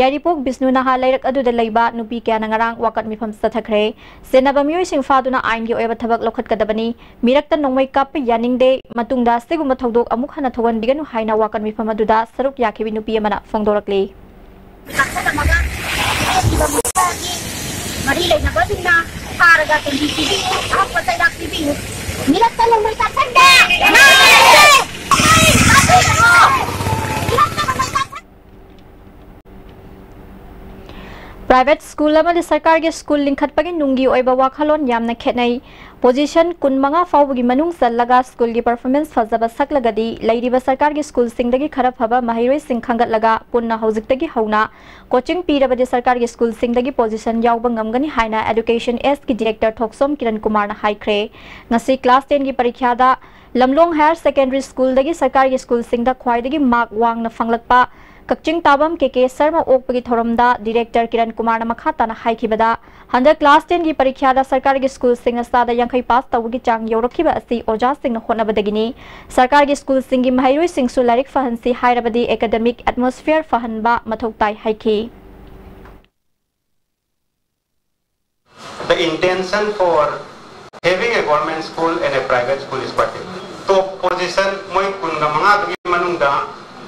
ꯌꯥꯏꯔꯤꯄꯣꯛ ꯕꯤꯁꯅꯨ ꯅꯍꯥ ꯂꯩꯔꯛ ꯑꯗꯨꯗ ꯂꯩꯕ ꯅꯨꯄꯤ ꯀꯌꯥꯅ ꯉꯔꯥꯡ ꯋꯥꯀꯠ ꯃꯤꯐꯝ ꯆꯠꯊꯈ꯭ꯔꯦ꯫ ꯆꯦꯟꯅꯕ ꯃꯤꯑꯣꯏꯁꯤꯡ ꯐꯥꯗꯨꯅ ꯑꯥꯏꯟꯒꯤ ꯑꯣꯏꯕ ꯊꯕꯛ ꯂꯧꯈꯠꯀꯗꯕꯅꯤ꯫ ꯃꯤꯔꯛꯇ ꯅꯣꯡꯃꯩ ꯀꯥꯞꯄ ꯌꯥꯅꯤꯡꯗꯦ꯫ ꯃꯇꯨꯡꯗ ꯑꯁꯤꯒꯨꯝꯕ ꯊꯧꯗꯣꯛ ꯑꯃꯨꯛ ꯍꯟꯅ ꯊꯣꯛꯍꯟꯕꯤꯒꯅꯨ ꯍꯥꯏꯅ ꯋꯥꯀꯠ ꯃꯤꯐꯝ ꯑꯗꯨꯗ ꯁꯔꯨꯛ ꯌꯥꯈꯤꯕꯤ ꯅꯨꯄꯤ ꯑꯃꯅ ꯐꯣꯡꯗꯣꯔꯛꯂꯤ꯫ ꯀꯥꯞꯊꯠꯂꯝꯃꯒ ꯍꯥꯏꯔꯤꯕ ꯃꯁꯤꯒꯤ ꯃꯔꯤ ꯂꯩꯅꯕꯁꯤꯡꯅ ꯐꯥꯔꯒ ꯇꯦꯡꯀꯤ ꯄꯤꯕꯤꯌꯨ, ꯑꯍꯛꯄ ꯆꯩꯔꯥꯛ ꯄꯤꯕꯤꯌꯨ꯫ ꯃꯤꯔꯛꯇ ꯅꯣꯡꯃꯩ ꯀꯥꯞꯁꯟꯗꯦ! ꯃꯤꯔꯛꯇ ꯅꯣꯡꯃꯩ ꯀꯥꯞꯁꯟꯗꯦ! Private school ꯑꯃꯗꯤ ꯁꯔꯀꯥꯔꯒꯤ school ꯂꯤꯡꯈꯠꯄꯒꯤ ꯅꯨꯡꯒꯤ ꯑꯣꯏꯕ ꯋꯥꯈꯜꯂꯣꯟ ꯌꯥꯝꯅ ꯈꯦꯠꯅꯩ꯫ Position ꯀꯨꯟꯃꯉꯥ ꯐꯥꯎꯕꯒꯤ ꯃꯅꯨꯡ ꯆꯜꯂꯒ schoolꯒꯤ performance ꯐꯖꯕ ꯁꯛꯂꯒꯗꯤ ꯂꯩꯔꯤꯕ ꯁꯔꯀꯥꯔꯒꯤ schoolꯁꯤꯡꯗꯒꯤ ꯈꯔ ꯐꯕ ꯃꯍꯩꯔꯣꯏꯁꯤꯡ ꯈꯟꯒꯠꯂꯒ ꯄꯨꯟꯅ ꯍꯧꯖꯤꯛꯇꯒꯤ ꯍꯧꯅ coaching ꯄꯤꯔꯕꯗꯤ ꯁꯔꯀꯥꯔꯒꯤ schoolꯁꯤꯡꯗꯒꯤ position ꯌꯥꯎꯕ ꯉꯝꯒꯅꯤ ꯍꯥꯏꯅ Education Sꯒꯤ director ꯊꯣꯛꯆꯣꯝ ꯀꯤꯔꯟ ꯀꯨꯃꯥꯔꯅ ꯍꯥꯏꯈ꯭ꯔꯦ꯫ ꯉꯁꯤ class tenꯒꯤ ꯄꯔꯤꯈ꯭ꯌꯥꯗ ꯂꯝꯂꯣꯡ Higher Secondary Schoolꯗꯒꯤ ꯁꯔꯀꯥꯔꯒꯤ schoolꯁꯤꯡꯗ ꯈ꯭ꯋꯥꯏꯗꯒꯤ mark ꯋꯥꯡꯅ ꯐꯪꯂꯛꯄ ꯀꯛꯆꯤꯡ ꯇꯥꯕꯝ ꯀꯦ ꯀꯦ ꯁꯔꯃ ꯑꯣꯛꯄꯒꯤ ꯊꯧꯔꯝꯗ director ꯀꯤꯔꯟ ꯀꯨꯃꯥꯔꯅ ꯃꯈꯥ ꯇꯥꯅ ꯍꯥꯏꯈꯤꯕꯗ, ꯍꯟꯗꯛ class tenꯒꯤ ꯄꯔꯤꯈ꯭ꯌꯥꯗ ꯁꯔꯀꯥꯔꯒꯤ schoolꯁꯤꯡꯅ ꯆꯥꯗ ꯌꯥꯡꯈꯩ pass ꯇꯧꯕꯒꯤ ꯆꯥꯡ ꯌꯧꯔꯛꯈꯤꯕ ꯑꯁꯤ ꯑꯣꯖꯥꯁꯤꯡꯅ ꯍꯣꯠꯅꯕꯗꯒꯤꯅꯤ꯫ ꯁꯔꯀꯥꯔꯒꯤ schoolꯁꯤꯡꯒꯤ ꯃꯍꯩꯔꯣꯏꯁꯤꯡꯁꯨ ꯂꯥꯏꯔꯤꯛ ꯐꯍꯟꯁꯤ ꯍꯥꯏꯔꯕꯗꯤ academic atmosphere ꯐꯍꯟꯕ ꯃꯊꯧ ꯇꯥꯏ ꯍꯥꯏꯈꯤ꯫ The intention for having a government school and a private school is quite different. Top position ꯃꯣꯏ ꯀꯨꯟꯒ ꯃꯉꯥꯗꯨꯒꯤ ꯃꯅꯨꯡꯗ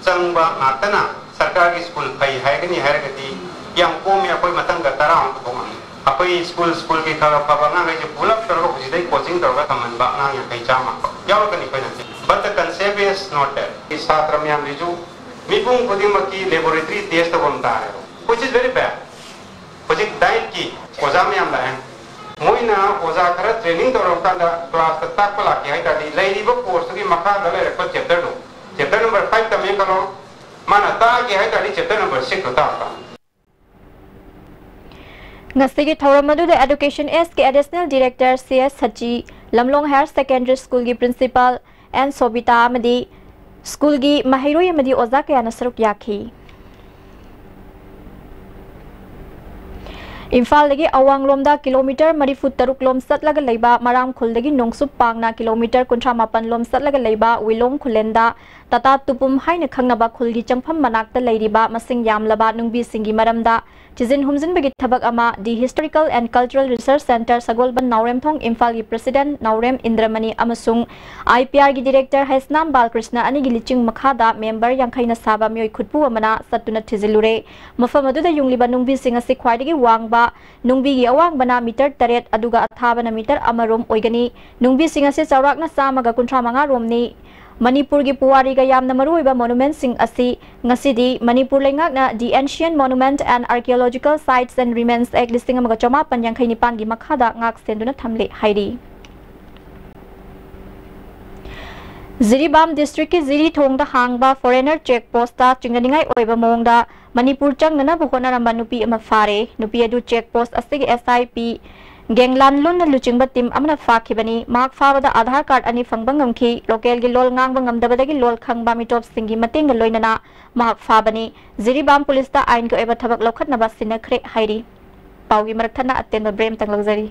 ꯆꯪꯕ ꯉꯥꯛꯇꯅ ꯁꯔꯀꯥꯔꯒꯤ school ꯐꯩ ꯍꯥꯏꯒꯅꯤ ꯍꯥꯏꯔꯒꯗꯤ ꯌꯥꯝ ꯀꯣꯝꯃꯤ꯫ ꯑꯩꯈꯣꯏ ꯃꯊꯪꯗ ꯇꯔꯥ ꯑꯃ ꯄꯨꯊꯣꯛ ꯉꯝꯃꯤ꯫ ꯑꯩꯈꯣꯏ school, schoolꯒꯤ ꯈꯔ ꯐꯕ ꯑꯉꯥꯡꯈꯩꯁꯦ ꯄꯨꯂꯞ ꯇꯧꯔꯒ ꯍꯧꯖꯤꯛꯇꯩ coaching ꯇꯧꯔꯒ ꯊꯝꯍꯟꯕ ꯑꯉꯥꯡ ꯌꯥꯡꯈꯩ ꯆꯥꯝꯃ ꯌꯥꯎꯔꯛꯀꯅꯤ ꯑꯩꯈꯣꯏꯅ꯫ But the concept is not that. ꯁꯥꯇ꯭ꯔ ꯃꯌꯥꯝꯁꯤꯁꯨ ꯃꯤꯄꯨꯝ ꯈꯨꯗꯤꯡꯃꯛꯀꯤ laboratory test ꯇꯧꯐꯝ ꯇꯥꯔꯦꯕ, which is very bad. ꯍꯧꯖꯤꯛ dietꯀꯤ ꯑꯣꯖꯥ ꯃꯌꯥꯝ ꯂꯥꯛꯑꯦ꯫ ꯃꯣꯏꯅ ꯑꯣꯖꯥ ꯈꯔ training ꯇꯧꯔꯀꯥꯟꯗ classꯇ ꯇꯥꯛꯄ ꯂꯥꯛꯀꯦ ꯍꯥꯏ ꯇꯥꯔꯗꯤ, ꯂꯩꯔꯤꯕ courseꯇꯨꯒꯤ ꯃꯈꯥꯗ ꯂꯩꯔꯛꯄ chapterꯗꯣ, chapter number five ꯇꯝꯃꯦ ꯈꯜꯂꯣ, ꯃꯥꯅ ꯇꯥꯛꯑꯒꯦ ꯍꯥꯏ ꯇꯥꯔꯗꯤ chapter number sixꯇꯣ ꯇꯥꯛꯄ꯫ ꯉꯁꯤꯒꯤ ꯊꯧꯔꯝ ꯑꯗꯨꯗ Education S ꯀꯤ Additional Director C S Sachi, Lamlong Higher Secondary School ꯒꯤ Principal ꯑꯦꯟ ꯁꯣꯕꯤꯇꯥ ꯑꯃꯗꯤ ꯁ꯭ꯀꯨꯜꯒꯤ ꯃꯍꯩꯔꯣꯏ ꯑꯃꯗꯤ ꯑꯣꯖꯥ ꯀꯌꯥꯅ ꯁꯔꯨꯛ ꯌꯥꯈꯤ꯫ ꯏꯝꯐꯥꯜꯗꯒꯤ ꯑꯋꯥꯡꯂꯣꯝꯗ ꯀꯤꯂꯣꯃꯤꯇꯔ ꯃꯔꯤꯐꯨ ꯇꯔꯨꯛ ꯂꯣꯝ ꯆꯠꯂꯒ ꯂꯩꯕ ꯃꯔꯥꯝꯈꯨꯜꯗꯒꯤ ꯅꯣꯡꯆꯨꯞ ꯄꯥꯡꯅ ꯀꯤꯂꯣꯃꯤꯇꯔ ꯀꯨꯟꯊ꯭ꯔꯥ ꯃꯥꯄꯟ ꯂꯣꯝ ꯆꯠꯂꯒ ꯂꯩꯕ ꯋꯤꯂꯣꯡ ꯈꯨꯂꯦꯟꯗ ꯇꯥꯇꯥ ꯇꯨꯄꯨꯝ ꯍꯥꯏꯅ ꯈꯪꯅꯕ ꯈꯨꯜꯒꯤ ꯆꯪꯐꯝ ꯃꯅꯥꯛꯇ ꯂꯩꯔꯤꯕ ꯃꯁꯤꯡ ꯌꯥꯝꯂꯕ ꯅꯨꯡꯕꯤꯁꯤꯡꯒꯤ ꯃꯔꯝꯗ ꯊꯤꯖꯤꯟ ꯍꯨꯝꯖꯤꯟꯕꯒꯤ ꯊꯕꯛ ꯑꯃ The Historical and Cultural Research Centre, ꯁꯒꯣꯜꯕꯟ ꯅꯥꯎꯔꯦꯝꯊꯣꯡ, ꯏꯝꯐꯥꯜꯒꯤ President ꯅꯥꯎꯔꯦꯝ ꯏꯟꯗ꯭ꯔꯃꯅꯤ ꯑꯃꯁꯨꯡ I P R ꯒꯤ Director ꯍꯩꯁꯅꯥꯝ ꯕꯥꯜꯀ꯭ꯔꯤꯁꯅ ꯑꯅꯤꯒꯤ ꯂꯤꯆꯤꯡ ꯃꯈꯥꯗ member ꯌꯥꯡꯈꯩꯅ ꯁꯥꯕ ꯃꯤꯑꯣꯏ ꯈꯨꯠꯄꯨ ꯑꯃꯅ ꯆꯠꯇꯨꯅ ꯊꯤꯖꯤꯜꯂꯨꯔꯦ꯫ ꯃꯐꯝ ꯑꯗꯨꯗ ꯌꯨꯡꯂꯤꯕ ꯅꯨꯡꯕꯤꯁꯤꯡ ꯑꯁꯤ ꯈ꯭ꯋꯥꯏꯗꯒꯤ ꯋꯥꯡꯕ ꯅꯨꯡꯕꯤꯒꯤ ꯑꯋꯥꯡꯕꯅ ꯃꯤꯇꯔ ꯇꯔꯦꯠ ꯑꯗꯨꯒ ꯑꯊꯥꯕꯅ ꯃꯤꯇꯔ ꯑꯃꯔꯣꯝ ꯑꯣꯏꯒꯅꯤ꯫ ꯅꯨꯡꯕꯤꯁꯤꯡ ꯑꯁꯤ ꯆꯥꯎꯔꯥꯛꯅ ꯆꯥꯝꯃꯒ ꯀꯨꯟꯊ꯭ꯔꯥ ꯃꯉꯥ ꯔꯣꯝꯅꯤ꯫ ꯃꯅꯤꯄꯨꯔꯒꯤ ꯄꯨꯋꯥꯔꯤꯒ ꯌꯥꯝꯅ ꯃꯔꯨꯑꯣꯏꯕ monumentꯁꯤꯡ ꯑꯁꯤ ꯉꯁꯤꯗꯤ ꯃꯅꯤꯄꯨꯔ ꯂꯩꯉꯥꯛꯅ The Ancient Monument and Archaeological Sites and Remains Act ꯂꯤꯁꯤꯡ ꯑꯃꯒ ꯆꯃꯥꯄꯟ ꯌꯥꯡꯈꯩ ꯅꯤꯄꯥꯟꯒꯤ ꯃꯈꯥꯗ ꯉꯥꯛ ꯁꯦꯟꯗꯨꯅ ꯊꯝꯂꯤ ꯍꯥꯏꯔꯤ꯫ ꯖꯤꯔꯤꯕꯥꯝ districtꯀꯤ ꯖꯤꯔꯤꯊꯣꯡꯗ ꯍꯥꯡꯕ foreigner check postꯇ ꯆꯤꯡꯅꯅꯤꯡꯉꯥꯏ ꯑꯣꯏꯕ ꯃꯑꯣꯡꯗ ꯃꯅꯤꯄꯨꯔ ꯆꯪꯅꯅꯕ ꯍꯣꯠꯅꯔꯝꯕ ꯅꯨꯄꯤ ꯑꯃ ꯐꯥꯔꯦ꯫ ꯅꯨꯄꯤ ꯑꯗꯨ check post ꯑꯁꯤꯒꯤ S I P ꯒꯦꯡꯂꯥꯟꯂꯨꯟꯅ ꯂꯨꯆꯤꯡꯕ team ꯑꯃꯅ ꯐꯥꯈꯤꯕꯅꯤ꯫ ꯃꯍꯥꯛ ꯐꯥꯕꯗ Aadhaar card ꯑꯅꯤ ꯐꯪꯕ ꯉꯝꯈꯤ꯫ Localꯒꯤ ꯂꯣꯜ ꯉꯥꯡꯕ ꯉꯝꯗꯕꯗꯒꯤ ꯂꯣꯜ ꯈꯪꯕ ꯃꯤꯇꯣꯞꯁꯤꯡꯒꯤ ꯃꯇꯦꯡꯒ ꯂꯣꯏꯅꯅ ꯃꯍꯥꯛ ꯐꯥꯕꯅꯤ꯫ ꯖꯤꯔꯤꯕꯥꯝ ꯄꯨꯂꯤꯁꯇ ꯑꯥꯏꯟꯒꯤ ꯑꯣꯏꯕ ꯊꯕꯛ ꯂꯧꯈꯠꯅꯕ ꯁꯤꯟꯅꯈ꯭ꯔꯦ ꯍꯥꯏꯔꯤ꯫ ꯄꯥꯎꯒꯤ ꯃꯔꯛ ꯊꯠꯅ ꯑꯇꯦꯟꯕ break ꯑꯃꯇꯪ ꯂꯧꯖꯔꯤ꯫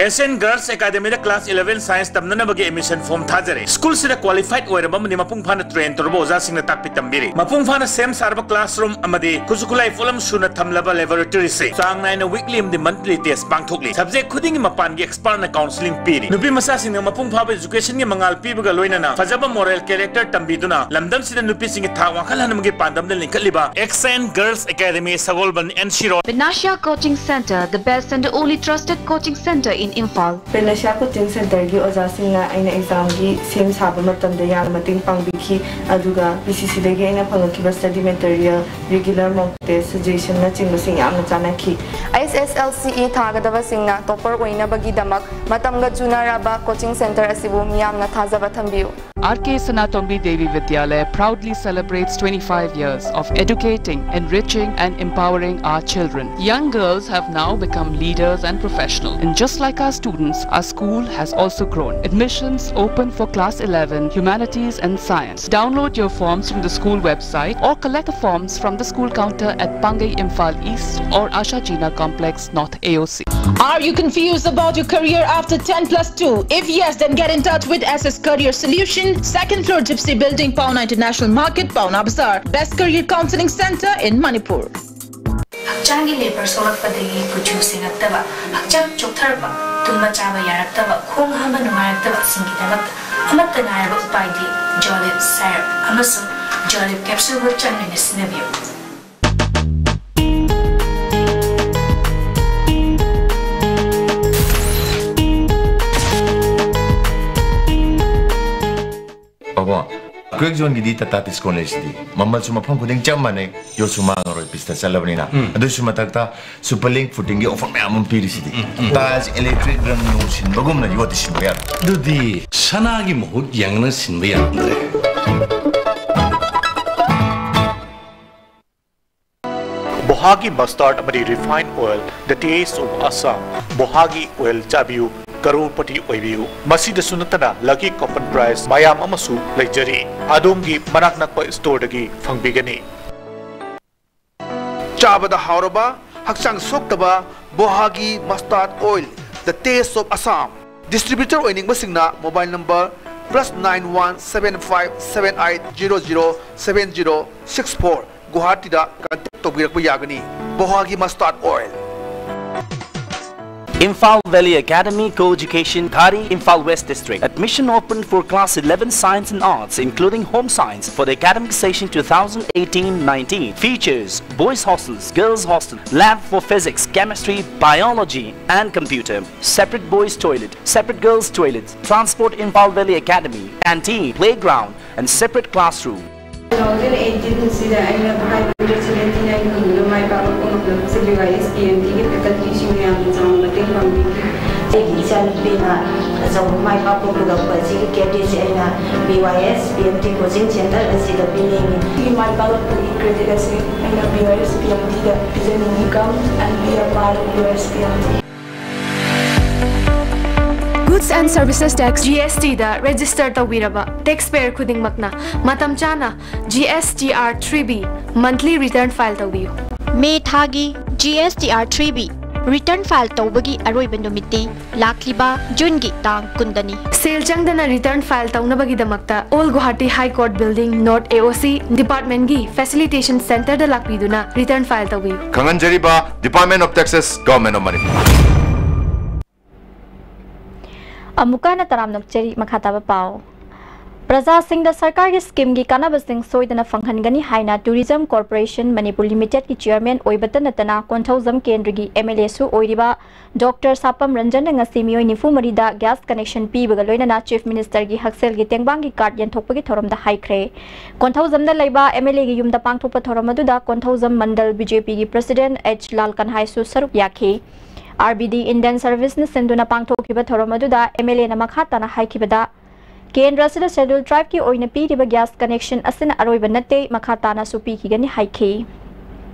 S N Girls Academyꯗ class eleven science ꯇꯝꯅꯅꯕꯒꯤ admission form ꯊꯥꯖꯔꯦ꯫ ꯁ꯭ꯀꯨꯜꯁꯤꯗ qualified ꯑꯣꯏꯔꯕ ꯑꯃꯗꯤ ꯃꯄꯨꯡ ꯐꯥꯅ train ꯇꯧꯔꯕ ꯑꯣꯖꯥꯁꯤꯡꯅ ꯇꯥꯛꯄꯤ ꯇꯝꯕꯤꯔꯤ꯫ ꯃꯄꯨꯡ ꯐꯥꯅ ꯁꯦꯝ ꯁꯥꯔꯕ classroom ꯑꯃꯗꯤ ꯈꯨꯠꯁꯨ ꯈꯨꯠꯂꯥꯏ ꯄꯣꯠꯂꯝ ꯁꯨꯅ ꯊꯝꯂꯕ laboratoryꯁꯤꯡ꯫ ꯆꯥꯡ ꯅꯥꯏꯅ weekly ꯑꯃꯗꯤ monthly test ꯄꯥꯡꯊꯣꯛꯂꯤ꯫ Subject ꯈꯨꯗꯤꯡꯒꯤ ꯃꯄꯥꯟꯒꯤ expertꯅ counselling ꯄꯤꯔꯤ꯫ ꯅꯨꯄꯤ ꯃꯆꯥꯁꯤꯡꯅ ꯃꯄꯨꯡ ꯐꯥꯕ educationꯒꯤ ꯃꯉꯥꯜ ꯄꯤꯕꯒ ꯂꯣꯏꯅꯅ ꯐꯖꯕ moral character ꯇꯝꯕꯤꯗꯨꯅ ꯂꯝꯗꯝꯁꯤꯗ ꯅꯨꯄꯤꯁꯤꯡꯒꯤ ꯊꯥꯛ ꯋꯥꯡꯈꯠꯍꯟꯕꯒꯤ ꯄꯥꯟꯗꯝꯗ ꯂꯤꯡꯈꯠꯂꯤꯕ S N Girls Academy, Sagolband, N C Road꯫ Vinashya Coaching Centre, the best and only trusted coaching centre in Imphal. ꯄ꯭ꯔꯦꯅꯁꯤꯌꯥ ꯀꯣꯆꯤꯡ ꯁꯦꯟꯇꯔꯒꯤ ꯑꯣꯖꯥꯁꯤꯡꯅ ꯑꯩꯅ ꯑꯦꯛꯖꯥꯝꯒꯤ ꯁꯦꯝ ꯁꯥꯕ ꯃꯇꯝꯗ ꯌꯥꯝꯅ ꯃꯇꯦꯡ ꯄꯥꯡꯕꯤꯈꯤ, ꯑꯗꯨꯒ ꯄꯤ ꯁꯤ ꯁꯤꯗꯒꯤ ꯑꯩꯅ ꯐꯪꯉꯛꯈꯤꯕ ꯁ꯭ꯇꯗꯤ ꯃꯦꯇꯔꯤꯌꯦꯜ, ꯔꯤꯒꯨꯂꯔ ꯃꯣꯛ ꯇꯦꯁ, ꯁꯖꯦꯁꯟꯅꯆꯤꯡꯕꯁꯤꯡ ꯌꯥꯝꯅ ꯆꯥꯟꯅꯈꯤ꯫ ꯑꯩꯆ ꯑꯦꯁ ꯑꯦꯜ ꯁꯤ ꯏ ꯊꯥꯒꯗꯕꯁꯤꯡꯅ ꯇꯣꯄꯔ ꯑꯣꯏꯅꯕꯒꯤꯗꯃꯛ ꯃꯇꯝꯒ ꯆꯨꯅꯔꯕ ꯀꯣꯆꯤꯡ ꯁꯦꯟꯇꯔ ꯑꯁꯤꯕꯨ ꯃꯤꯌꯥꯝꯅ ꯊꯥꯖꯕ ꯊꯝꯕꯤꯌꯨ꯫ R K Sanatombi Devi Vidyalaya proudly celebrates twenty-five years of educating, enriching, and empowering our children. Young girls have now become leaders and professionals. And just like our students, our school has also grown. Admissions open for class eleven, humanities, and science. Download your forms from the school website or collect the forms from the school counter at Pangai Imphal East or Asha Jina Complex, North A O C. Are you confused about your career after ten plus two? If yes, then get in touch with S S Career Solution, second floor Gypsy Building, Paona International Market, Paona Bazaar. Best career counseling center in Manipur. ꯍꯛꯆꯥꯡꯒꯤ labour ꯁꯣꯛꯂꯛꯄꯗꯒꯤ ꯀꯨꯆꯨ ꯁꯦꯡꯉꯛꯇꯕ, ꯍꯛꯆꯥꯡ ꯆꯣꯛꯊꯔꯛꯄ, ꯇꯨꯝꯕ ꯆꯥꯕ ꯌꯥꯔꯛꯇꯕ, ꯈꯣꯡ ꯍꯥꯝꯕ ꯅꯨꯡꯉꯥꯏꯔꯛꯇꯕꯁꯤꯡꯒꯤꯗꯃꯛꯇ ꯑꯃꯠꯇ ꯉꯥꯏꯔꯕ ꯎꯄꯥꯏꯗꯤ ꯖꯣꯂꯤꯞ ꯁꯥꯏꯔꯞ ꯑꯃꯁꯨꯡ ꯖꯣꯂꯤꯞ ꯀꯦꯞꯁꯨꯜꯕꯨ ꯆꯥꯡ ꯅꯥꯏꯅ ꯁꯤꯖꯤꯟꯅꯕꯤꯌꯨ꯫ ꯄꯥꯕꯣ, ꯀ꯭ꯋꯦꯛ ꯖꯣꯟꯒꯤꯗꯤ ꯇꯥꯇꯥ ꯗꯤꯁꯀꯥꯎꯟ ꯂꯩꯁꯤꯗꯤ꯫ ꯃꯃꯜꯁꯨ ꯃꯐꯝ ꯈꯨꯗꯤꯡ ꯆꯞ ꯃꯥꯟꯅꯩ, ꯌꯣꯠꯁꯨ ꯃꯥꯡꯉꯔꯣꯏ ꯄꯤꯁꯇ ꯆꯠꯂꯕꯅꯤꯅ꯫ ꯎꯝ꯫ ꯑꯗꯨꯏꯁꯨ ꯃꯊꯛꯇ ꯁꯨꯄꯔ ꯂꯤꯡ ꯐꯨꯇꯤꯡꯒꯤ ꯑꯣꯐꯔ ꯃꯌꯥꯝ ꯑꯃ ꯄꯤꯔꯤꯁꯤꯗꯤ꯫ ꯎꯝ, ꯎꯝ꯫ ꯇꯥꯏꯜꯁ, ꯏꯂꯦꯛꯇ꯭ꯔꯤꯛ, ꯔꯪ ꯅꯨꯡ ꯁꯤꯟꯕꯒꯨꯝꯅ ꯌꯣꯠꯇꯤ ꯁꯤꯟꯕ ꯌꯥꯔꯣꯏ꯫ ꯑꯗꯨꯗꯤ ꯁꯅꯥꯒꯤ ꯃꯍꯨꯠ ꯌꯦꯡꯉꯅ ꯁꯤꯟꯕ ꯌꯥꯔꯝꯗ꯭ꯔꯦ꯫ ꯕꯣꯍꯥꯒꯤ ꯃꯁꯇꯥꯔꯗ ꯑꯃꯗꯤ refined oil, the taste of Assam꯫ ꯕꯣꯍꯥꯒꯤ ꯑꯣꯏꯜ ꯆꯥꯕꯤꯌꯨ, ꯀꯔꯣꯔꯄꯇꯤ ꯑꯣꯏꯕꯤꯌꯨ꯫ ꯃꯁꯤꯗꯁꯨ ꯅꯠꯇꯅ ꯂꯛꯀꯤ ꯀꯣꯄꯟ ꯄ꯭ꯔꯥꯏꯖ ꯃꯌꯥꯝ ꯑꯃꯁꯨ ꯂꯩꯖꯔꯤ꯫ ꯑꯗꯣꯝꯒꯤ ꯃꯅꯥꯛ ꯅꯛꯄ ꯁ꯭ꯇꯣꯔꯗꯒꯤ ꯐꯪꯕꯤꯒꯅꯤ꯫ ꯆꯥꯕꯗ ꯍꯥꯎꯔꯕ, ꯍꯛꯆꯥꯡ ꯁꯣꯛꯇꯕ ꯕꯣꯍꯥꯒꯤ mustard oil, the taste of Assam꯫ Distributor ꯑꯣꯏꯅꯤꯡꯕꯁꯤꯡꯅ mobile number plus nine one seven five seven eight zero zero seven zero six four, ꯒꯨꯋꯥꯍꯥꯇꯤꯗ ꯀꯟꯇꯦꯛ ꯇꯧꯕꯤꯔꯛꯄ ꯌꯥꯒꯅꯤ꯫ ꯕꯣꯍꯥꯒꯤ mustard oil. Imphal Valley Academy, co-education, Ghari, Imphal West District. Admission open for class eleven science and arts, including home science, for the academic session twenty eighteen-nineteen. Features: boys' hostels, girls' hostel, lab for physics, chemistry, biology, and computer. Separate boys' toilet, separate girls' toilet. Transport: Imphal Valley Academy, canteen, playground, and separate classroom. Two thousand ꯑꯩꯠꯇꯤꯟꯁꯤꯗ ꯑꯩꯅ five hundred seventy nine ꯐꯪꯗꯨꯅ ꯃꯥꯏ ꯄꯥꯛꯄ ꯉꯝꯂꯕꯁꯦ B Y S P M ꯇꯤꯒꯤ ꯐꯦꯀꯜꯇꯤꯁꯤꯡꯅ ꯌꯥꯝꯅ ꯆꯥꯎꯅ ꯃꯇꯦꯡ ꯄꯥꯡꯕꯤꯈꯤ꯫ ꯑꯩꯒꯤ ꯏꯆꯥꯅꯨꯄꯤꯅ ꯑꯆꯧꯕ ꯃꯥꯏ ꯄꯥꯛꯄ ꯄꯨꯔꯛꯄ ꯑꯁꯤꯒꯤ ꯀ꯭ꯔꯦꯗꯤꯠꯁꯦ ꯑꯩꯅ B Y S P M T coaching centre ꯑꯁꯤꯗ ꯄꯤꯅꯤꯡꯏ꯫ ꯁꯤꯒꯤ ꯃꯥꯏ ꯄꯥꯛꯂꯛꯄꯒꯤ ꯀ꯭ꯔꯦꯗꯤꯠ ꯑꯁꯤ ꯑꯩꯅ B Y S P M ꯇꯤꯗ ꯄꯤꯖꯅꯤꯡꯏ꯫ Come and be a part of B Y S P M T. Goods and Services Tax, G S T the register ꯇꯧꯕꯤꯔꯕ taxpayer ꯈꯨꯗꯤꯡꯃꯛꯅ ꯃꯇꯝ ꯆꯥꯅ G S T R three B monthly return file ꯇꯧꯕꯤꯌꯨ꯫ ꯃꯦ ꯊꯥꯒꯤ G S T R three B return file ꯇꯧꯕꯒꯤ ꯑꯔꯣꯏꯕ ꯅꯨꯃꯤꯠꯇꯤ ꯂꯥꯛꯂꯤꯕ ꯖꯨꯟꯒꯤ ꯇꯥꯡ ꯀꯨꯟꯗꯅꯤ꯫ ꯁꯦꯜ ꯆꯪꯗꯅ return file ꯇꯧꯅꯕꯒꯤꯗꯃꯛꯇ Old Guwahati High Court Building, North A O C department ꯒꯤ facilitation center ꯗ ꯂꯥꯛꯄꯤꯗꯨꯅ return file ꯇꯧꯕꯤꯌꯨ꯫ ꯈꯪꯍꯟꯖꯔꯤꯕ Department of Taxes, Government of Manipur꯫ ꯑꯃꯨꯛꯀ ꯍꯟꯅ ꯇꯔꯥꯝꯅ ꯑꯣꯛꯆꯔꯤ꯫ ꯃꯈꯥ ꯇꯥꯕ ꯄꯥꯎ꯫ ꯄ꯭ꯔꯖꯥꯁꯤꯡꯗ ꯁꯔꯀꯥꯔꯒꯤ ꯁ꯭ꯀꯤꯝꯒꯤ ꯀꯥꯟꯅꯕꯁꯤꯡ ꯁꯣꯏꯗꯅ ꯐꯪꯍꯟꯒꯅꯤ ꯍꯥꯏꯅ Tourism Corporation Manipur Limited ꯀꯤ chairman ꯑꯣꯏꯕꯇ ꯅꯠꯇꯅ ꯀꯣꯟꯊꯧꯖꯝ ꯀꯦꯟꯗ꯭ꯔꯒꯤ M L A ꯁꯨ ꯑꯣꯏꯔꯤꯕ ꯗꯣꯛꯇꯔ ꯁꯥꯄꯝ ꯔꯟꯖꯟꯅ ꯉꯁꯤ ꯃꯤꯑꯣꯏ ꯅꯤꯐꯨ ꯃꯔꯤꯗ gas connection ꯄꯤꯕꯒ ꯂꯣꯏꯅꯅ Chief Minister ꯒꯤ ꯍꯛꯁꯦꯜꯒꯤ ꯇꯦꯡꯕꯥꯡꯒꯤ card ꯌꯦꯟꯊꯣꯛꯄꯒꯤ ꯊꯧꯔꯝꯗ ꯍꯥꯏꯈ꯭ꯔꯦ꯫ ꯀꯣꯟꯊꯧꯖꯝꯗ ꯂꯩꯕ M L A ꯒꯤ ꯌꯨꯝꯗ ꯄꯥꯡꯊꯣꯛꯄ ꯊꯧꯔꯝ ꯑꯗꯨꯗ ꯀꯣꯟꯊꯧꯖꯝ ꯃꯟꯗꯜ B J P ꯒꯤ president H ꯂꯥꯜ ꯀꯟꯍꯥꯏꯁꯨ ꯁꯔꯨꯛ ꯌꯥꯈꯤ꯫ R B D Indian Service ꯅ ꯁꯤꯟꯗꯨꯅ ꯄꯥꯡꯊꯣꯛꯈꯤꯕ ꯊꯧꯔꯝ ꯑꯗꯨꯗ M L A ꯅ ꯃꯈꯥ ꯇꯥꯅ ꯍꯥꯏꯈꯤꯕꯗ, ꯀꯦꯟꯗ꯭ꯔ ꯑꯁꯤꯗ Scheduled Tribe ꯀꯤ ꯑꯣꯏꯅ ꯄꯤꯔꯤꯕ gas connection ꯑꯁꯤꯅ ꯑꯔꯣꯏꯕ ꯅꯠꯇꯦ, ꯃꯈꯥ ꯇꯥꯅꯁꯨ ꯄꯤꯈꯤꯒꯅꯤ ꯍꯥꯏꯈꯤ꯫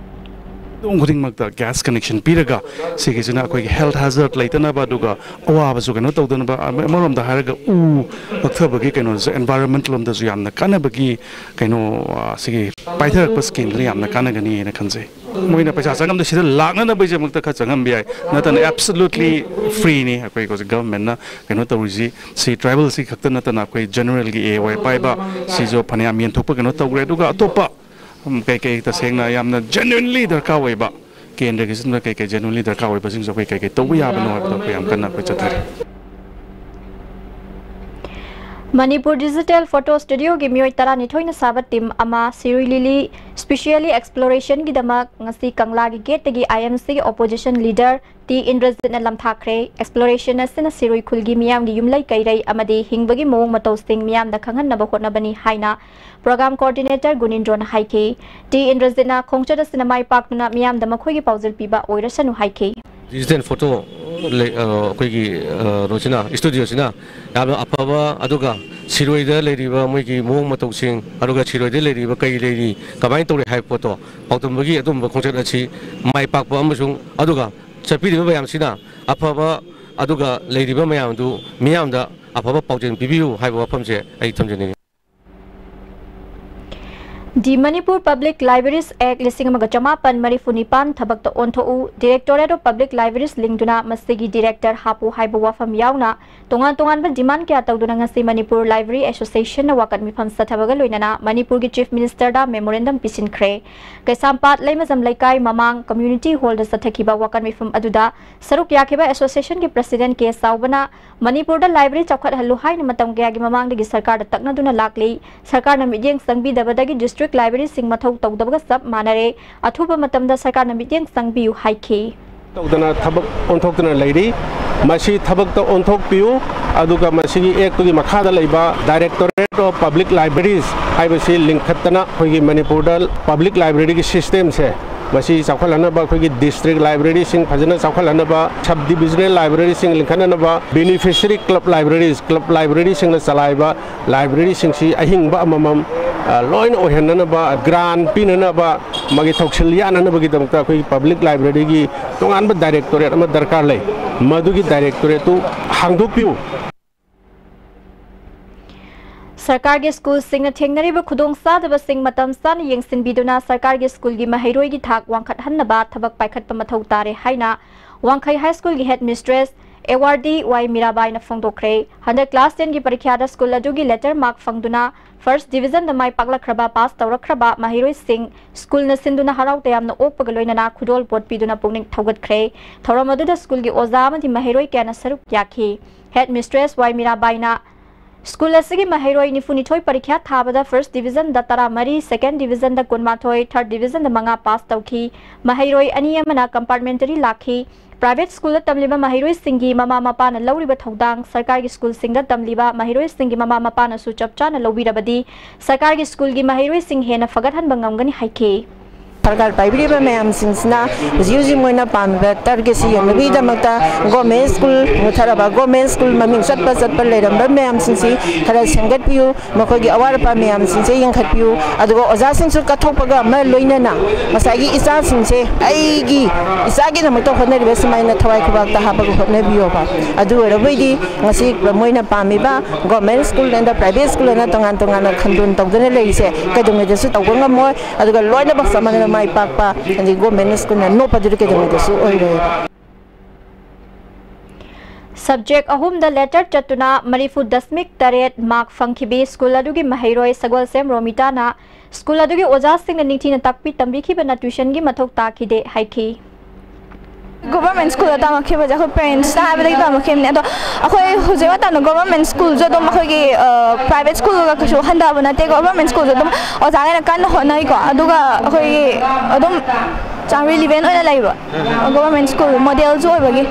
ꯌꯨꯝꯊꯣꯡ ꯈꯨꯗꯤꯡꯃꯛꯇ gas connection ꯄꯤꯔꯒ ꯁꯤꯒꯤꯁꯤꯅ ꯑꯩꯈꯣꯏꯒꯤ health hazard ꯂꯩꯇꯅꯕ, ꯑꯗꯨꯒ ꯑꯋꯥꯕꯁꯨ ꯀꯩꯅꯣ ꯇꯧꯗꯅꯕ, ꯑꯃ-, ꯑꯃꯔꯣꯝꯗ ꯍꯥꯏꯔꯒ ꯎ ꯀꯛꯊꯕꯒꯤ ꯀꯩꯅꯣꯁꯦ environment ꯂꯣꯝꯗꯁꯨ ꯌꯥꯝꯅ ꯀꯥꯟꯅꯕꯒꯤ ꯀꯩꯅꯣ, ꯑ, ꯁꯤꯒꯤ ꯄꯥꯏꯊꯔꯛꯄ scheme ꯁꯤꯅ ꯌꯥꯝꯅ ꯀꯥꯟꯅꯒꯅꯤ ꯍꯥꯏꯅ ꯈꯟꯖꯩ꯫ ꯃꯣꯏꯅ ꯄꯩꯁꯥ ꯆꯪꯉꯝꯗ ꯁꯤꯗ ꯂꯥꯛꯅꯅꯕꯒꯤꯗꯃꯛꯇ ꯈꯔ ꯆꯪꯉꯝꯕ ꯌꯥꯏ, ꯅꯠꯇꯅ absolutely free ꯅꯤ꯫ ꯑꯩꯈꯣꯏ ꯍꯧꯖꯤꯛ government ꯅ ꯀꯩꯅꯣ ꯇꯧꯔꯤꯁꯤ, ꯁꯤ tribal ꯁꯤ ꯈꯛꯇ ꯅꯠꯇꯅ ꯑꯩꯈꯣꯏ general ꯒꯤ A Y ꯄꯥꯏꯕ ꯁꯤꯁꯨ ꯐꯅꯌꯥꯝ ꯌꯦꯟꯊꯣꯛꯄ ꯀꯩꯅꯣ ꯇꯧꯈ꯭ꯔꯦ꯫ ꯑꯗꯨꯒ ꯑꯇꯣꯞꯄ, ꯎꯝ, ꯀꯩ ꯀꯩ ꯇꯁꯦꯡꯅ ꯌꯥꯝꯅ genuinely ꯗꯔꯀꯥꯔ ꯑꯣꯏꯕ ꯀꯦꯟꯗ꯭ꯔꯒꯤ ꯁꯤꯟꯕ ꯀꯩ ꯀꯩ genuinely ꯗꯔꯀꯥꯔ ꯑꯣꯏꯕꯁꯤꯡꯁꯨ ꯑꯩꯈꯣꯏ ꯀꯩ ꯀꯩ ꯇꯧꯕ ꯌꯥꯕꯅꯣ ꯍꯥꯏꯕꯗꯣ ꯑꯩꯈꯣꯏ ꯌꯥꯝ ꯀꯟꯅ ꯑꯩꯈꯣꯏ ꯆꯠꯊꯔꯤ꯫ ꯃꯅꯤꯄꯨꯔ ꯗꯤꯖꯤꯇꯦꯜ ꯐꯣꯇꯣ ꯁ꯭ꯇꯨꯗꯤꯑꯣꯒꯤ ꯃꯤꯑꯣꯏ ꯇꯔꯥꯅꯤꯊꯣꯏꯅ ꯁꯥꯕ ꯇꯤꯝ ꯑꯃ ꯁꯤꯔꯨꯏ ꯂꯤꯂꯤ ꯁ꯭ꯄꯤꯁꯤꯌꯦꯂꯤ ꯑꯦꯛꯁꯄ꯭ꯂꯣꯔꯦꯁꯟꯒꯤꯗꯃꯛ ꯉꯁꯤ ꯀꯪꯂꯥꯒꯤ ꯒꯦꯠꯇꯒꯤ ꯑꯥꯏ ꯑꯦꯝ ꯁꯤꯒꯤ ꯑꯣꯄꯣꯖꯤꯁꯟ ꯂꯤꯗꯔ ꯇꯤ ꯏꯟꯗ꯭ꯔꯖꯤꯠꯅ ꯂꯝꯊꯥꯈ꯭ꯔꯦ꯫ ꯑꯦꯛꯁꯄ꯭ꯂꯣꯔꯦꯁꯟ ꯑꯁꯤꯅ ꯁꯤꯔꯨꯏ ꯈꯨꯜꯒꯤ ꯃꯤꯌꯥꯝꯒꯤ ꯌꯨꯝꯂꯩ ꯀꯩꯔꯩ ꯑꯃꯗꯤ ꯍꯤꯡꯕꯒꯤ ꯃꯑꯣꯡ ꯃꯇꯧꯁꯤꯡ ꯃꯤꯌꯥꯝꯗ ꯈꯪꯍꯟꯅꯕ ꯍꯣꯠꯅꯕꯅꯤ ꯍꯥꯏꯅ ꯄ꯭ꯔꯣꯒ꯭ꯔꯥꯝ ꯀꯣꯑꯣꯔꯗꯤꯅꯦꯇꯔ ꯒꯨꯅꯤꯟꯗ꯭ꯔꯣꯅ ꯍꯥꯏꯈꯤ꯫ ꯇꯤ ꯏꯟꯗ꯭ꯔꯖꯤꯠꯅ ꯈꯣꯡꯆꯠ ꯑꯁꯤꯅ ꯃꯥꯏ ꯄꯥꯛꯇꯨꯅ ꯃꯤꯌꯥꯝꯗ ꯃꯈꯣꯏꯒꯤ ꯄꯥꯎꯖꯦꯜ ꯄꯤꯕ ꯑꯣꯏꯔꯁꯅꯨ ꯍꯥꯏꯈꯤ꯫ ꯗꯤꯖꯤꯇꯦꯜ ꯐꯣꯇꯣ ꯂꯩ-, ꯑ, ꯑꯩꯈꯣꯏꯒꯤ, ꯑ, ꯀꯩꯅꯣꯁꯤꯅ, ꯁ꯭ꯇꯨꯗꯤꯑꯣꯁꯤꯅ ꯌꯥꯝꯅ ꯑꯐꯕ, ꯑꯗꯨꯒ ꯁꯤꯔꯣꯏꯗ ꯂꯩꯔꯤꯕ ꯃꯣꯏꯒꯤ ꯃꯑꯣꯡ ꯃꯇꯧꯁꯤꯡ, ꯑꯗꯨꯒ ꯁꯤꯔꯣꯏꯗ ꯂꯩꯔꯤꯕ ꯀꯩ ꯂꯩꯔꯤ, ꯀꯃꯥꯏꯅ ꯇꯧꯔꯤ ꯍꯥꯏꯕ ꯄꯣꯠꯇꯣ ꯄꯥꯎꯗꯝꯕꯒꯤ ꯑꯗꯨꯒꯨꯝꯕ ꯈꯣꯡꯆꯠ ꯑꯁꯤ ꯃꯥꯏ ꯄꯥꯛꯄ ꯑꯃꯁꯨꯡ ꯑꯗꯨꯒ ꯆꯠꯄꯤꯔꯤꯕ ꯃꯌꯥꯝꯁꯤꯅ ꯑꯐꯕ, ꯑꯗꯨꯒ ꯂꯩꯔꯤꯕ ꯃꯌꯥꯝꯗꯨ ꯃꯤꯌꯥꯝꯗ ꯑꯐꯕ ꯄꯥꯎꯖꯦꯜ ꯄꯤꯕꯤꯌꯨ ꯍꯥꯏꯕ ꯋꯥꯐꯝꯁꯦ ꯑꯩ ꯊꯝꯖꯅꯤꯡꯉꯤ꯫ The Manipur Public Libraries Act ꯂꯤꯁꯤꯡ ꯑꯃꯒ ꯆꯃꯥꯄꯟ ꯃꯔꯤꯐꯨ ꯅꯤꯄꯥꯟ ꯊꯕꯛꯇ ꯑꯣꯟꯊꯣꯛꯎ, Directorate of Public Libraries ꯂꯤꯡꯗꯨꯅ ꯃꯁꯤꯒꯤ director ꯍꯥꯞꯄꯨ ꯍꯥꯏꯕ ꯋꯥꯐꯝ ꯌꯥꯎꯅ ꯇꯣꯉꯥꯟ ꯇꯣꯉꯥꯟꯕ demand ꯀꯌꯥ ꯇꯧꯗꯨꯅ ꯉꯁꯤ ꯃꯅꯤꯄꯨꯔ ꯂꯥꯏꯕ꯭ꯔꯦꯔꯤ ꯑꯦꯁꯣꯁꯤꯌꯦꯁꯟꯅ ꯋꯥꯀꯠ ꯃꯤꯐꯝ ꯆꯠꯊꯕꯒ ꯂꯣꯏꯅꯅ ꯃꯅꯤꯄꯨꯔꯒꯤ Chief Minister ꯗ memorandum ꯄꯤꯁꯤꯟꯈ꯭ꯔꯦ꯫ ꯀꯩꯁꯥꯝꯄꯥꯠ ꯂꯩꯃꯖꯝ ꯂꯩꯀꯥꯏ ꯃꯃꯥꯡ community hall ꯗ ꯆꯠꯊꯈꯤꯕ ꯋꯥꯀꯠ ꯃꯤꯐꯝ ꯑꯗꯨꯗ ꯁꯔꯨꯛ ꯌꯥꯈꯤꯕ ꯑꯦꯁꯣꯁꯤꯌꯦꯁꯟꯒꯤ president ꯀꯦ ꯆꯥꯎꯕꯅ ꯃꯅꯤꯄꯨꯔꯗ ꯂꯥꯏꯕ꯭ꯔꯦꯔꯤ ꯆꯥꯎꯈꯠꯍꯜꯂꯨ ꯍꯥꯏꯅ ꯃꯇꯝ ꯀꯌꯥꯒꯤ ꯃꯃꯥꯡꯗꯒꯤ ꯁꯔꯀꯥꯔꯗ ꯇꯛꯅꯗꯨꯅ ꯂꯥꯛꯂꯤ꯫ ꯁꯔꯀꯥꯔꯅ ꯃꯤꯠꯌꯦꯡ ꯆꯪꯕꯤꯗꯕꯗꯒꯤ district library ꯁꯤꯡ ꯃꯊꯧ ꯇꯧꯗꯕꯒ ꯆꯞ ꯃꯥꯟꯅꯔꯦ꯫ ꯑꯊꯨꯕ ꯃꯇꯝꯗ ꯁꯔꯀꯥꯔꯅ ꯃꯤꯠꯌꯦꯡ ꯆꯪꯕꯤꯌꯨ ꯍꯥꯏꯈꯤ꯫ ꯇꯧꯗꯅ ꯊꯕꯛ ꯑꯣꯟꯊꯣꯛꯇꯨꯅ ꯂꯩꯔꯤ꯫ ꯃꯁꯤ ꯊꯕꯛꯇ ꯑꯣꯟꯊꯣꯛꯄꯤꯌꯨ, ꯑꯗꯨꯒ ꯃꯁꯤꯒꯤ act ꯇꯨꯒꯤ ꯃꯈꯥꯗ ꯂꯩꯕ Directorate of Public Libraries ꯍꯥꯏꯕꯁꯤ ꯂꯤꯡꯈꯠꯇꯅ ꯑꯩꯈꯣꯏꯒꯤ ꯃꯅꯤꯄꯨꯔꯗ public library ꯒꯤ system ꯁꯦ ꯃꯁꯤ ꯆꯥꯎꯈꯠꯍꯟꯅꯕ, ꯑꯩꯈꯣꯏꯒꯤ district library ꯁꯤꯡ ꯐꯖꯅ ꯆꯥꯎꯈꯠꯍꯟꯅꯕ, sub divisional library ꯁꯤꯡ ꯂꯤꯡꯈꯠꯅꯅꯕ, beneficiary club libraries, club library ꯁꯤꯡꯅ ꯆꯂꯥꯏꯕ library ꯁꯤꯡꯁꯤ ꯑꯍꯤꯡꯕ ꯑꯃꯃꯝ, ꯑ, ꯂꯣꯏꯅ ꯑꯣꯏꯍꯟꯅꯅꯕ, grant ꯄꯤꯅꯅꯕ, ꯃꯥꯒꯤ ꯊꯧꯁꯤꯜ ꯌꯥꯅꯅꯕꯒꯤꯗꯃꯛꯇ ꯑꯩꯈꯣꯏꯒꯤ public library ꯒꯤ ꯇꯣꯉꯥꯟꯕ directorate ꯑꯃ ꯗꯔꯀꯥꯔ ꯂꯩ꯫ ꯃꯗꯨꯒꯤ directorate ꯇꯨ ꯍꯥꯡꯗꯣꯛꯄꯤꯌꯨ꯫ ꯁꯔꯀꯥꯔꯒꯤ ꯁ꯭ꯀꯨꯜꯁꯤꯡꯅ ꯊꯦꯡꯅꯔꯤꯕ ꯈꯨꯗꯣꯡꯆꯥꯗꯕꯁꯤꯡ ꯃꯇꯝ ꯆꯥꯅ ꯌꯦꯡꯁꯤꯟꯕꯤꯗꯨꯅ ꯁꯔꯀꯥꯔꯒꯤ ꯁ꯭ꯀꯨꯜꯒꯤ ꯃꯍꯩꯔꯣꯏꯒꯤ ꯊꯥꯛ ꯋꯥꯡꯈꯠꯍꯟꯅꯕ ꯊꯕꯛ ꯄꯥꯏꯈꯠꯄ ꯃꯊꯧ ꯇꯥꯔꯦ ꯍꯥꯏꯅ ꯋꯥꯡꯈꯩ ꯍꯥꯏ ꯁ꯭ꯀꯨꯜꯒꯤ headmistress ꯑꯦꯋꯥꯔꯗꯤ ꯋꯥꯏ ꯃꯤꯔꯥꯕꯥꯏꯅ ꯐꯣꯡꯗꯣꯛꯈ꯭ꯔꯦ꯫ ꯍꯟꯗꯛ ꯀ꯭ꯂꯥꯁ ꯇꯦꯟꯒꯤ ꯄꯔꯤꯈ꯭ꯌꯥꯗ ꯁ꯭ꯀꯨꯜ ꯑꯗꯨꯒꯤ ꯂꯦꯇꯔ ꯃꯥꯔꯛ ꯐꯪꯗꯨꯅ ꯐꯥꯔꯁ ꯗꯤꯕꯤꯖꯟꯗ ꯃꯥꯏ ꯄꯥꯛꯂꯛꯈ꯭ꯔꯕ ꯄꯥꯁ ꯇꯧꯔꯛꯈ꯭ꯔꯕ ꯃꯍꯩꯔꯣꯏꯁꯤꯡ ꯁ꯭ꯀꯨꯜꯅ ꯁꯤꯟꯗꯨꯅ ꯍꯔꯥꯎ ꯇꯌꯥꯝꯅ ꯑꯣꯛꯄꯒ ꯂꯣꯏꯅꯅ ꯈꯨꯗꯣꯜ ꯄꯣꯠ ꯄꯤꯗꯨꯅ ꯄꯨꯛꯅꯤꯡ ꯊꯧꯒꯠꯈ꯭ꯔꯦ꯫ ꯊꯧꯔꯝ ꯑꯗꯨꯗ ꯁ꯭ꯀꯨꯜꯒꯤ ꯑꯣꯖꯥ ꯑꯃꯗꯤ ꯃꯍꯩꯔꯣꯏ ꯀꯌꯥꯅ ꯁꯔꯨꯛ ꯌꯥꯈꯤ꯫ ꯍꯦꯗ ꯃꯤꯁꯇ꯭ꯔꯦꯁ ꯋꯥꯏ ꯃꯤꯔꯥꯕꯥꯏꯅ ꯁ꯭ꯀꯨꯜ ꯑꯁꯤꯒꯤ ꯃꯍꯩꯔꯣꯏ ꯅꯤꯐꯨꯅꯤꯊꯣꯏ ꯄꯔꯤꯈ꯭ꯌꯥ ꯊꯥꯕꯗ ꯐꯥꯔꯁ ꯗꯤꯕꯤꯖꯟꯗ ꯇꯔꯥꯃꯔꯤ, ꯁꯦꯀꯦꯟ ꯗꯤꯕꯤꯖꯟꯗ ꯀꯨꯟꯃꯥꯊꯣꯏ, ꯊꯥꯔꯠ ꯗꯤꯕꯤꯖꯟꯗ ꯃꯉꯥ ꯄꯥꯁ ꯇꯧꯈꯤ꯫ ꯃꯍꯩꯔꯣꯏ ꯑꯅꯤ ꯑꯃꯅ ꯀꯝꯄꯥꯔꯠꯃꯦꯟꯇꯔꯤ ꯂꯥꯛꯈꯤ꯫ ꯄ꯭ꯔꯥꯏꯚꯦꯠ ꯁ꯭ꯀꯨꯜꯗ ꯇꯝꯂꯤꯕ ꯃꯍꯩꯔꯣꯏꯁꯤꯡꯒꯤ ꯃꯃꯥ ꯃꯄꯥꯅ ꯂꯧꯔꯤꯕ ꯊꯧꯗꯥꯡ ꯁꯔꯀꯥꯔꯒꯤ ꯁ꯭ꯀꯨꯜꯁꯤꯡꯗ ꯇꯝꯂꯤꯕ ꯃꯍꯩꯔꯣꯏꯁꯤꯡꯒꯤ ꯃꯃꯥ ꯃꯄꯥꯅꯁꯨ ꯆꯞ ꯆꯥꯅ ꯂꯧꯕꯤꯔꯕꯗꯤ ꯁꯔꯀꯥꯔꯒꯤ ꯁ꯭ꯀꯨꯜꯒꯤ ꯃꯍꯩꯔꯣꯏꯁꯤꯡ ꯍꯦꯟꯅ ꯐꯒꯠꯍꯟꯕ ꯉꯝꯒꯅꯤ ꯍꯥꯏꯈꯤ꯫ ꯁꯔꯀꯥꯔ ꯄꯥꯏꯕꯤꯔꯤꯕ ꯃꯌꯥꯝꯁꯤꯡꯁꯤꯅ ꯍꯧꯖꯤꯛ ꯍꯧꯖꯤꯛ ꯃꯣꯏꯅ ꯄꯥꯝꯃꯤꯕ ꯇꯔꯒꯦꯠꯁꯤ ꯌꯧꯅꯕꯒꯤꯗꯃꯛꯇ ꯒꯣꯔꯃꯦꯟ ꯁ꯭ꯀꯨꯜ ꯃꯨꯠꯊꯔꯕ, ꯒꯣꯔꯃꯦꯟ ꯁ꯭ꯀꯨꯜ ꯃꯃꯤꯡ ꯆꯠꯄ ꯆꯠꯄ ꯂꯩꯔꯝꯕ ꯃꯌꯥꯝꯁꯤꯡꯁꯤ ꯈꯔ ꯁꯦꯝꯒꯠꯄꯤꯌꯨ, ꯃꯈꯣꯏꯒꯤ ꯑꯋꯥꯠ ꯑꯄꯥ ꯃꯌꯥꯝꯁꯤꯡꯁꯦ ꯌꯦꯡꯈꯠꯄꯤꯌꯨ, ꯑꯗꯨꯒ ꯑꯣꯖꯥꯁꯤꯡꯁꯨ ꯀꯠꯊꯣꯛꯄꯒ ꯑꯃ ꯂꯣꯏꯅꯅ ꯉꯁꯥꯏꯒꯤ ꯏꯆꯥꯁꯤꯡꯁꯦ ꯑꯩꯒꯤ ꯏꯆꯥꯒꯤꯗꯃꯛꯇ ꯍꯣꯠꯅꯔꯤꯕ ꯁꯨꯃꯥꯏꯅ ꯊꯋꯥꯏ ꯈꯨꯕꯥꯛꯇ ꯍꯥꯞꯄꯒ ꯍꯣꯠꯅꯕꯤꯌꯣꯕ꯫ ꯑꯗꯨ ꯑꯣꯏꯔꯕꯣꯏꯗꯤ ꯉꯁꯤ ꯃꯣꯏꯅ ꯄꯥꯝꯃꯤꯕ government school and private school ꯑꯅ ꯇꯣꯉꯥꯟ ꯇꯣꯉꯥꯟꯅ ꯈꯟꯗꯣꯟ ꯇꯧꯗꯨꯅ ꯂꯩꯔꯤꯁꯦ ꯀꯩꯗꯧꯉꯩꯗꯁꯨ ꯇꯧꯕ ꯉꯝꯃꯣꯏ꯫ ꯑꯗꯨꯒ ꯂꯣꯏꯅꯃꯛ ꯆꯞ ꯃꯥꯟꯅꯅ ꯃꯥꯏ ꯄꯥꯛꯄ ꯑꯗꯩ ꯒꯣꯔꯃꯦꯟ ꯁ꯭ꯀꯨꯜꯅ ꯅꯣꯞꯄꯗꯨꯗꯤ ꯀꯩꯗꯧꯉꯩꯗꯁꯨ ꯑꯣꯏꯔꯣꯏ꯫ ꯁꯕꯖꯦꯛ ꯑꯍꯨꯝꯗ ꯂꯦꯇꯔ ꯆꯠꯇꯨꯅ ꯃꯔꯤꯐꯨ ꯗꯁꯃꯤꯛ ꯇꯔꯦꯠ ꯃꯥꯔꯛ ꯐꯪꯈꯤꯕꯤ ꯁ꯭ꯀꯨꯜ ꯑꯗꯨꯒꯤ ꯃꯍꯩꯔꯣꯏ ꯁꯒꯣꯜꯁꯦꯝ ꯔꯣꯃꯤꯇꯥꯅ ꯁ꯭ꯀꯨꯜ ꯑꯗꯨꯒꯤ ꯑꯣꯖꯥꯁꯤꯡꯅ ꯅꯤꯡꯊꯤꯅ ꯇꯥꯛꯄꯤ ꯇꯝꯕꯤꯈꯤꯕꯅ ꯇ꯭ꯌꯨꯁꯟꯒꯤ ꯃꯊꯧ ꯇꯥꯈꯤꯗꯦ ꯍꯥꯏꯈꯤ꯫ ꯒꯣꯚꯔꯟꯃꯦꯟꯠ ꯁ꯭ꯀꯨꯜꯗ ꯇꯝꯃꯛꯈꯤꯕꯁꯦ ꯑꯩꯈꯣꯏ ꯄꯦꯔꯦꯟꯠꯁꯇ ꯍꯥꯏꯕꯗꯒꯤ ꯇꯝꯃꯛꯈꯤꯕꯅꯦ꯫ ꯑꯗꯣ ꯑꯩꯈꯣꯏ ꯍꯧꯖꯤꯛ ꯃꯇꯝꯗ ꯒꯣꯚꯔꯟꯃꯦꯟꯠ ꯁ꯭ꯀꯨꯜꯁꯨ ꯑꯗꯨꯝ ꯑꯩꯈꯣꯏꯒꯤ, ꯑ, ꯄ꯭ꯔꯥꯏꯚꯦꯠ ꯁ꯭ꯀꯨꯜꯒ ꯀꯩꯁꯨ ꯍꯟꯊꯕ ꯅꯠꯇꯦ꯫ ꯒꯣꯚꯔꯟꯃꯦꯟꯠ ꯁ꯭ꯀꯨꯜꯁꯨ ꯑꯗꯨꯝ ꯑꯣꯖꯥꯈꯩꯅ ꯀꯟꯅ ꯍꯣꯠꯅꯩꯀꯣ꯫ ꯑꯗꯨꯒ ꯑꯩꯈꯣꯏꯒꯤ ꯑꯗꯨꯝ ꯆꯥꯡ ꯔꯤꯂꯤꯚꯦꯟꯠ ꯑꯣꯏꯅ ꯂꯩꯕ ꯒꯣꯚꯔꯟꯃꯦꯟꯠ ꯁ꯭ꯀꯨꯜ ꯃꯣꯗꯦꯜꯁꯨ ꯑꯣꯏꯕꯒꯤ꯫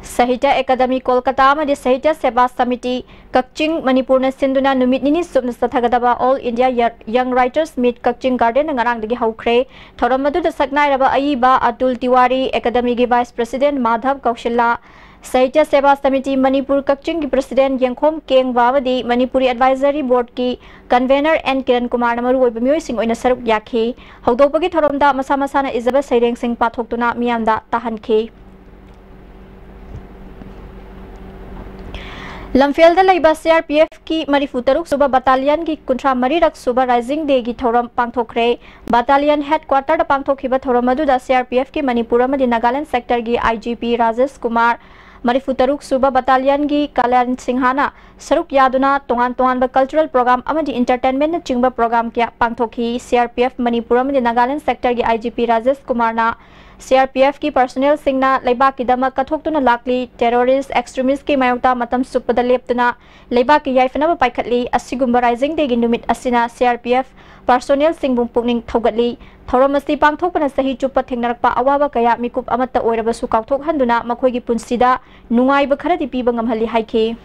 ꯁꯥꯍꯤꯇ꯭ꯌ ꯑꯦꯀꯥꯗꯃꯤ ꯀꯣꯜꯀꯇꯥ ꯑꯃꯗꯤ ꯁꯥꯍꯤꯇ꯭ꯌ ꯁꯦꯕꯥ ꯁꯃꯤꯇꯤ ꯀꯛꯆꯤꯡ ꯃꯅꯤꯄꯨꯔꯅ ꯁꯤꯟꯗꯨꯅ ꯅꯨꯃꯤꯠ ꯅꯤꯅꯤ ꯆꯨꯞꯅ ꯆꯠꯊꯒꯗꯕ ꯑꯣꯜ ꯏꯟꯗꯤꯌꯥ ꯌ-, ꯌꯪ ꯔꯥꯏꯇꯔꯁ ꯃꯤꯠ ꯀꯛꯆꯤꯡ ꯒꯥꯔꯗꯦꯟꯗ ꯉꯔꯥꯡꯗꯒꯤ ꯍꯧꯈ꯭ꯔꯦ꯫ ꯊꯧꯔꯝ ꯑꯗꯨꯗ ꯁꯛꯅꯥꯏꯔꯕ ꯑꯏꯕ ꯑꯇꯨꯜ ꯇꯤꯋꯥꯔꯤ, ꯑꯦꯀꯥꯗꯃꯤꯒꯤ ꯚꯥꯏꯁ ꯄ꯭ꯔꯁꯤꯗꯦꯟꯠ ꯃꯥꯙꯕ ꯀꯧꯁꯤꯂꯥ, ꯁꯥꯍꯤꯇ꯭ꯌ ꯁꯦꯕꯥ ꯁꯃꯤꯇꯤ ꯃꯅꯤꯄꯨꯔ ꯀꯛꯆꯤꯡꯒꯤ ꯄ꯭ꯔꯁꯤꯗꯦꯟꯠ ꯌꯦꯡꯈꯣꯝ ꯀꯦꯡꯕ ꯑꯃꯗꯤ ꯃꯅꯤꯄꯨꯔꯤ ꯑꯦꯗꯚꯥꯏꯖꯔꯤ ꯕꯣꯔꯗꯀꯤ ꯀꯟꯚꯦꯅꯔ ꯑꯦꯟ ꯀꯤꯔꯟ ꯀꯨꯃꯥꯔꯅ ꯃꯔꯨꯑꯣꯏꯕ ꯃꯤꯑꯣꯏꯁꯤꯡ ꯑꯣꯏꯅ ꯁꯔꯨꯛ ꯌꯥꯈꯤ꯫ ꯍꯧꯗꯣꯛꯄꯒꯤ ꯊꯧꯔꯝꯗ ꯃꯁꯥ ꯃꯁꯥꯅ ꯏꯖꯕ ꯁꯩꯔꯦꯡꯁꯤꯡ ꯄꯥꯊꯣꯛꯇꯨꯅ ꯃꯤꯌꯥꯝꯗ ꯇꯥꯍꯟꯈꯤ꯫ ꯂꯝꯐꯦꯜꯗ ꯂꯩꯕ C R P F ꯀꯤ ꯃꯔꯤꯐꯨ ꯇꯔꯨꯛ ꯁꯨꯕ ꯕꯠꯇꯥꯂꯤꯌꯟꯒꯤ ꯀꯨꯟꯊ꯭ꯔꯥ ꯃꯔꯤꯔꯛ ꯁꯨꯕ ꯔꯥꯏꯖꯤꯡ ꯗꯦꯒꯤ ꯊꯧꯔꯝ ꯄꯥꯡꯊꯣꯛꯈ꯭ꯔꯦ꯫ ꯕꯠꯇꯥꯂꯤꯌꯟ ꯍꯦꯗꯀ꯭ꯋꯥꯇꯔꯗ ꯄꯥꯡꯊꯣꯛꯈꯤꯕ ꯊꯧꯔꯝ ꯑꯗꯨꯗ C R P F ꯀꯤ ꯃꯅꯤꯄꯨꯔ ꯑꯃꯗꯤ Nagaland ꯁꯦꯛꯇꯔꯒꯤ I G P Rajesh Kumar, ꯃꯔꯤꯐꯨ ꯇꯔꯨꯛ ꯁꯨꯕ ꯕꯠꯇꯥꯂꯤꯌꯟꯒꯤ ꯀꯥꯂ꯭ꯌꯥꯟ ꯁꯤꯡꯍꯥꯅ ꯁꯔꯨꯛ ꯌꯥꯗꯨꯅ ꯇꯣꯉꯥꯟ ꯇꯣꯉꯥꯟꯕ ꯀꯜꯆꯔꯦꯜ ꯄ꯭ꯔꯣꯒ꯭ꯔꯥꯝ ꯑꯃꯗꯤ ꯏꯟꯇꯔꯇꯦꯟꯃꯦꯟꯅꯆꯤꯡꯕ ꯄ꯭ꯔꯣꯒ꯭ꯔꯥꯝ ꯀꯌꯥ ꯄꯥꯡꯊꯣꯛꯈꯤ꯫ C R P F Manipur ꯑꯃꯗꯤ Nagaland ꯁꯦꯛꯇꯔꯒꯤ I G P Rajesh ꯀꯨꯃꯥꯔꯅ C R P F ꯀꯤ ꯄꯔꯁꯣꯅꯦꯜꯁꯤꯡꯅ ꯂꯩꯕꯥꯛꯀꯤꯗꯃꯛ ꯀꯠꯊꯣꯛꯇꯨꯅ ꯂꯥꯛꯂꯤ, ꯇꯦꯔꯣꯔꯤꯁ, ꯑꯦꯛꯁꯇ꯭ꯔꯤꯃꯤꯁꯀꯤ ꯃꯥꯌꯣꯛꯇ ꯃꯇꯝ ꯆꯨꯞꯄꯗ ꯂꯦꯞꯇꯨꯅ ꯂꯩꯕꯥꯛꯀꯤ ꯌꯥꯏꯐꯅꯕ ꯄꯥꯏꯈꯠꯂꯤ꯫ ꯑꯁꯤꯒꯨꯝꯕ ꯔꯥꯏꯖꯤꯡ ꯗꯦꯒꯤ ꯅꯨꯃꯤꯠ ꯑꯁꯤꯅ C R P F ꯄꯔꯁꯣꯅꯦꯜꯁꯤꯡꯕꯨ ꯄꯨꯛꯅꯤꯡ ꯊꯧꯒꯠꯂꯤ꯫ ꯊꯧꯔꯝ ꯑꯁꯤ ꯄꯥꯡꯊꯣꯛꯄꯅ ꯆꯍꯤ ꯆꯨꯞꯄ ꯊꯦꯡꯅꯔꯛꯄ ꯑꯋꯥꯕ ꯀꯌꯥ ꯃꯤꯀꯨꯞ ꯑꯃꯠꯇ ꯑꯣꯏꯔꯕꯁꯨ ꯀꯥꯎꯊꯣꯛꯍꯟꯗꯨꯅ ꯃꯈꯣꯏꯒꯤ ꯄꯨꯟꯁꯤꯗ ꯅꯨꯡꯉꯥꯏꯕ ꯈꯔꯗꯤ ꯄꯤꯕ ꯉꯝꯍꯜꯂꯤ ꯍꯥꯏꯈꯤ꯫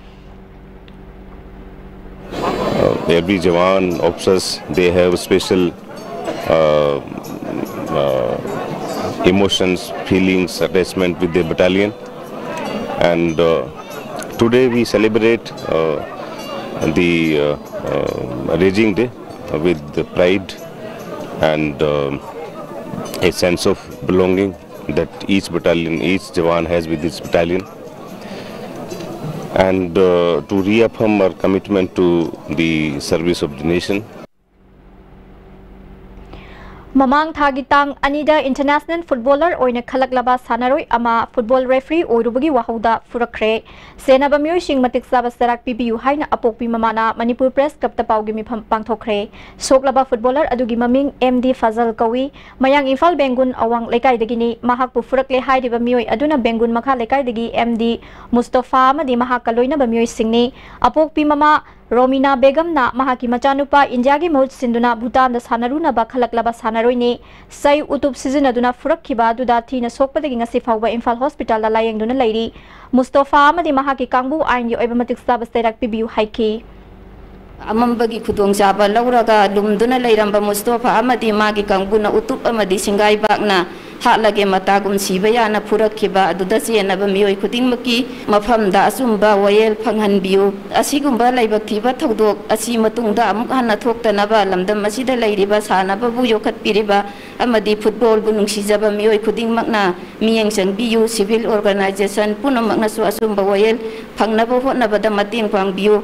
Uh, every Jawan, officers, they have special uh, uh, emotions, feelings, attachment with their battalion. And uh, today we celebrate uh, the uh, uh, Raising Day with the pride and um a sense of belonging that each battalion, each Jawan has with his battalion, and uh, to reaffirm our commitment to the service of the nation. ꯃꯃꯥꯡ ꯊꯥꯒꯤ ꯇꯥꯡ ꯑꯅꯤꯗ international footballer ꯑꯣꯏꯅ ꯈꯜꯂꯛꯂꯕ ꯁꯥꯟꯅꯔꯣꯏ ꯑꯃ football referee ꯑꯣꯏꯔꯨꯕꯒꯤ ꯋꯥꯍꯧꯗ ꯐꯨꯔꯛꯈ꯭ꯔꯦ꯫ ꯁꯦꯟꯅꯕ ꯃꯤꯑꯣꯏꯁꯤꯡ ꯃꯇꯤꯛ ꯆꯥꯕ ꯆꯩꯔꯥꯛ ꯄꯤꯕꯤꯌꯨ ꯍꯥꯏꯅ ꯑꯄꯣꯛꯄꯤ ꯃꯃꯥꯅ ꯃꯅꯤꯄꯨꯔ ꯄ꯭ꯔꯦꯁ ꯀ꯭ꯂꯕꯇ ꯄꯥꯎꯒꯤ ꯃꯤꯐꯝ ꯄꯥꯡꯊꯣꯛꯈ꯭ꯔꯦ꯫ ꯁꯣꯛꯂꯕ ꯐꯨꯠꯕꯣꯂꯔ ꯑꯗꯨꯒꯤ ꯃꯃꯤꯡ ꯑꯦꯝ ꯗꯤ ꯐꯖꯜ ꯀꯧꯏ꯫ ꯃꯌꯥꯡ ꯏꯝꯐꯥꯜ ꯕꯦꯡꯒꯨꯟ ꯑꯋꯥꯡ ꯂꯩꯀꯥꯏꯗꯒꯤꯅꯤ꯫ ꯃꯍꯥꯛꯄꯨ ꯐꯨꯔꯛꯂꯦ ꯍꯥꯏꯔꯤꯕ ꯃꯤꯑꯣꯏ ꯑꯗꯨꯅ ꯕꯦꯡꯒꯨꯟ ꯃꯈꯥ ꯂꯩꯀꯥꯏꯗꯒꯤ ꯑꯦꯝ ꯗꯤ ꯃꯨꯁꯇꯣꯐꯥ ꯑꯃꯗꯤ ꯃꯍꯥꯛꯀ ꯂꯣꯏꯅꯕ ꯃꯤꯑꯣꯏꯁꯤꯡꯅꯤ꯫ ꯑꯄꯣꯛꯄꯤ ꯃꯃꯥ ꯔꯣꯃꯤꯅꯥ ꯕꯦꯒꯝꯅ ꯃꯍꯥꯛꯀꯤ ꯃꯆꯥꯅꯨꯄꯥ ꯏꯟꯗꯤꯌꯥꯒꯤ ꯃꯍꯨꯠ ꯁꯤꯟꯗꯨꯅ ꯚꯨꯇꯥꯟꯗ ꯁꯥꯟꯅꯔꯨꯅꯕ ꯈꯜꯂꯛꯂꯕ ꯁꯥꯟꯅꯔꯣꯏꯅꯤ꯫ ꯆꯩ ꯎꯇꯨꯞ ꯁꯤꯖꯤꯟꯅꯗꯨꯅ ꯐꯨꯔꯛꯈꯤꯕ ꯑꯗꯨꯗ ꯊꯤꯅ ꯁꯣꯛꯄꯗꯒꯤ ꯉꯁꯤ ꯐꯥꯎꯕ ꯏꯝꯐꯥꯜ ꯍꯣꯁꯄꯤꯇꯥꯜꯗ ꯂꯥꯌꯦꯡꯗꯨꯅ ꯂꯩꯔꯤ꯫ ꯃꯨꯁꯇꯣꯐꯥ ꯑꯃꯗꯤ ꯃꯍꯥꯛꯀꯤ ꯀꯥꯡꯕꯨ ꯑꯥꯏꯟꯒꯤ ꯑꯣꯏꯕ ꯃꯇꯤꯛ ꯆꯥꯕ ꯆꯩꯔꯥꯛ ꯄꯤꯕꯤꯌꯨ ꯍꯥꯏꯈꯤ꯫ ꯑꯃꯝꯕꯒꯤ ꯈꯨꯗꯣꯡꯆꯥꯕ ꯂꯧꯔꯒ ꯂꯨꯝꯗꯨꯅ ꯂꯩꯔꯝꯕ ꯃꯨꯁꯇꯣꯐꯥ ꯑꯃꯗꯤ ꯃꯥꯒꯤ ꯀꯥꯡꯕꯨꯅ ꯎꯇꯨꯞ ꯑꯃꯗꯤ ꯁꯤꯡꯒꯥꯏꯕꯥꯛꯅ ꯍꯥꯠꯂꯒꯦ ꯃꯇꯥꯒꯨꯝ ꯁꯤꯕ ꯌꯥꯅ ꯐꯨꯔꯛꯈꯤꯕ ꯑꯗꯨꯗ ꯆꯦꯟꯅꯕ ꯃꯤꯑꯣꯏ ꯈꯨꯗꯤꯡꯃꯛꯀꯤ ꯃꯐꯝꯗ ꯑꯆꯨꯝꯕ ꯋꯥꯌꯦꯜ ꯐꯪꯍꯟꯕꯤꯌꯨ꯫ ꯑꯁꯤꯒꯨꯝꯕ ꯂꯥꯏꯕꯛ ꯊꯤꯕ ꯊꯧꯗꯣꯛ ꯑꯁꯤ ꯃꯇꯨꯡꯗ ꯑꯃꯨꯛ ꯍꯟꯅ ꯊꯣꯛꯇꯅꯕ ꯂꯝꯗꯝ ꯑꯁꯤꯗ ꯂꯩꯔꯤꯕ ꯁꯥꯟꯅꯕꯕꯨ ꯌꯣꯛꯈꯠꯄꯤꯔꯤꯕ ꯑꯃꯗꯤ ꯐꯨꯠꯕꯣꯜꯕꯨ ꯅꯨꯡꯁꯤꯖꯕ ꯃꯤꯑꯣꯏ ꯈꯨꯗꯤꯡꯃꯛꯅ ꯃꯤꯠꯌꯦꯡ ꯆꯪꯕꯤꯌꯨ꯫ ꯁꯤꯚꯤꯜ ꯑꯣꯔꯒꯅꯥꯏꯖꯦꯁꯟ ꯄꯨꯝꯅꯃꯛꯅꯁꯨ ꯑꯆꯨꯝꯕ ꯋꯥꯌꯦꯜ ꯐꯪꯅꯕ ꯍꯣꯠꯅꯕꯗ ꯃꯇꯦꯡ ꯄꯥꯡꯕꯤꯌꯨ꯫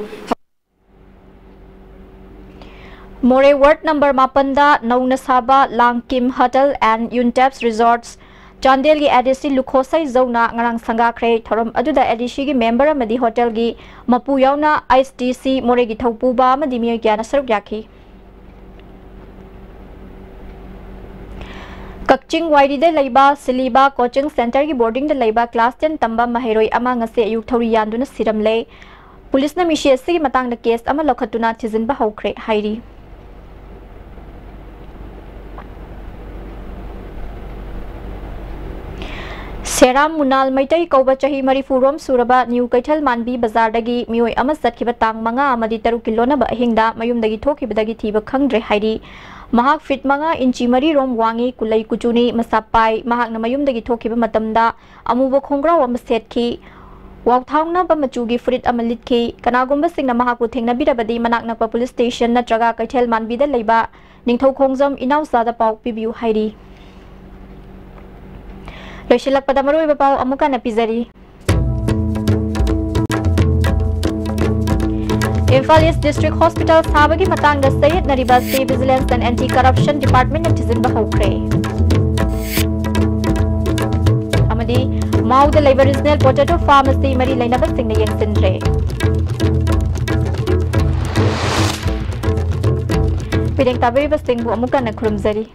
ꯃꯣꯔꯦ ꯋꯥꯔꯗ ꯅꯝꯕꯔ ꯃꯥꯄꯟꯗ ꯅꯧꯅ ꯁꯥꯕ ꯂꯥꯡꯀꯤꯝ ꯍꯣꯇꯦꯜ ꯑꯦꯟ ꯌꯨꯟꯇꯦꯞꯁ ꯔꯤꯖꯣꯔꯠꯁ ꯆꯥꯟꯗꯦꯜꯒꯤ ꯑꯦ ꯗꯤ ꯁꯤ ꯂꯨꯈꯣꯁꯩ ꯖꯧꯅ ꯉꯔꯥꯡ ꯁꯪꯒꯥꯈ꯭ꯔꯦ꯫ ꯊꯧꯔꯝ ꯑꯗꯨꯗ ꯑꯦ ꯗꯤ ꯁꯤꯒꯤ ꯃꯦꯝꯕꯔ ꯑꯃꯗꯤ ꯍꯣꯇꯦꯜꯒꯤ ꯃꯄꯨ ꯌꯥꯎꯅ ꯑꯩꯆ ꯗꯤ ꯁꯤ ꯃꯣꯔꯦꯒꯤ ꯊꯧꯄꯨꯕ ꯑꯃꯗꯤ ꯃꯤꯑꯣꯏ ꯀꯌꯥꯅ ꯁꯔꯨꯛ ꯌꯥꯈꯤ꯫ ꯀꯛꯆꯤꯡ ꯋꯥꯏꯔꯤꯗ ꯂꯩꯕ ꯁꯤꯂꯤꯕꯥ ꯀꯣꯆꯤꯡ ꯁꯦꯟꯇꯔꯒꯤ ꯕꯣꯔꯗꯤꯡꯗ ꯂꯩꯕ ꯀ꯭ꯂꯥꯁ ꯇꯦꯟ ꯇꯝꯕ ꯃꯍꯩꯔꯣꯏ ꯑꯃ ꯉꯁꯤ ꯑꯌꯨꯛ ꯊꯧꯔꯤ ꯌꯥꯟꯗꯨꯅ ꯁꯤꯔꯝꯂꯦ꯫ ꯄꯨꯂꯤꯁꯅ ꯃꯤꯁꯤ ꯑꯁꯤꯒꯤ ꯃꯇꯥꯡꯗ ꯀꯦꯁ ꯑꯃ ꯂꯧꯈꯠꯇꯨꯅ ꯊꯤꯖꯤꯟꯕ ꯍꯧꯈ꯭ꯔꯦ ꯍꯥꯏꯔꯤ꯫ ꯁꯦꯔꯥꯝ ꯃꯨꯅꯥꯜ ꯃꯩꯇꯩ ꯀꯧꯕ ꯆꯍꯤ ꯃꯔꯤꯐꯨ ꯔꯣꯝ ꯁꯨꯔꯕ ꯅ꯭ꯌꯨ ꯀꯩꯊꯦꯜ ꯃꯥꯟꯕꯤ ꯕꯖꯥꯔꯗꯒꯤ ꯃꯤꯑꯣꯏ ꯑꯃ ꯆꯠꯈꯤꯕ ꯇꯥꯡ ꯃꯉꯥ ꯑꯃꯗꯤ ꯇꯔꯨꯛꯀꯤ ꯂꯣꯟꯅꯕ ꯑꯍꯤꯡꯗ ꯃꯌꯨꯝꯗꯒꯤ ꯊꯣꯛꯈꯤꯕꯗꯒꯤ ꯊꯤꯕ ꯈꯪꯗ꯭ꯔꯦ ꯍꯥꯏꯔꯤ꯫ ꯃꯍꯥꯛ ꯐꯤꯠ ꯃꯉꯥ ꯏꯟꯆꯤ ꯃꯔꯤ ꯔꯣꯝ ꯋꯥꯡꯉꯤ, ꯀꯨꯂꯩ ꯀꯨꯆꯨꯅꯤ, ꯃꯁꯥ ꯄꯥꯏ꯫ ꯃꯍꯥꯛꯅ ꯃꯌꯨꯝꯗꯒꯤ ꯊꯣꯛꯈꯤꯕ ꯃꯇꯝꯗ ꯑꯃꯨꯕ ꯈꯣꯡꯒ꯭ꯔꯥꯎ ꯑꯃ ꯁꯦꯠꯈꯤ꯫ ꯋꯥꯎꯊꯥꯡꯅꯕ ꯃꯆꯨꯒꯤ ꯐꯨꯔꯤꯠ ꯑꯃ ꯂꯤꯠꯈꯤ꯫ ꯀꯅꯥꯒꯨꯝꯕꯁꯤꯡꯅ ꯃꯍꯥꯛꯄꯨ ꯊꯦꯡꯅꯕꯤꯔꯕꯗꯤ ꯃꯅꯥꯛ ꯅꯛꯄ ꯄꯨꯂꯤꯁ ꯁ꯭ꯇꯦꯁꯟ ꯅꯠꯇ꯭ꯔꯒ ꯀꯩꯊꯦꯜ ꯃꯥꯟꯕꯤꯗ ꯂꯩꯕ ꯅꯤꯡꯊꯧꯈꯣꯡꯖꯝ ꯏꯅꯥꯎꯆꯥꯗ ꯄꯥꯎ ꯄꯤꯕꯤꯌꯨ ꯍꯥꯏꯔꯤ꯫ ꯂꯣꯏꯁꯤꯜꯂꯛꯄꯗ ꯃꯔꯨꯑꯣꯏꯕ ꯄꯥꯎ ꯑꯃꯨꯛ ꯍꯟꯅ ꯄꯤꯖꯔꯤ꯫ ꯏꯝꯐꯥꯜ ꯏꯁ ꯗꯤꯁꯇ꯭ꯔꯤꯛ ꯍꯣꯁꯄꯤꯇꯥꯜ ꯁꯥꯕꯒꯤ ꯃꯇꯥꯡꯗ ꯆꯌꯦꯠꯅꯔꯤꯕ ꯑꯁꯤ ꯚꯤꯖꯤꯂꯦꯟꯁ ꯑꯦꯟ ꯑꯦꯟꯇꯤ ꯀꯔꯞꯁꯟ ꯗꯤꯄꯥꯔꯠꯃꯦꯟꯅ ꯊꯤꯖꯤꯟꯕ ꯍꯧꯈ꯭ꯔꯦ꯫ ꯑꯃꯗꯤ ꯃꯥꯎꯗ ꯂꯩꯕ ꯔꯤꯖꯅꯦꯜ ꯄꯣꯇꯦꯇꯣ ꯐꯥꯔꯝ ꯑꯁꯤ ꯃꯔꯤ ꯂꯩꯅꯕꯁꯤꯡꯅ ꯌꯦꯡꯁꯤꯟꯗ꯭ꯔꯦ꯫ ꯃꯤꯔꯦꯡ ꯇꯥꯕꯤꯔꯤꯕꯁꯤꯡꯕꯨ ꯑꯃꯨꯛ ꯍꯟꯅ ꯈꯨꯔꯨꯝꯖꯔꯤ꯫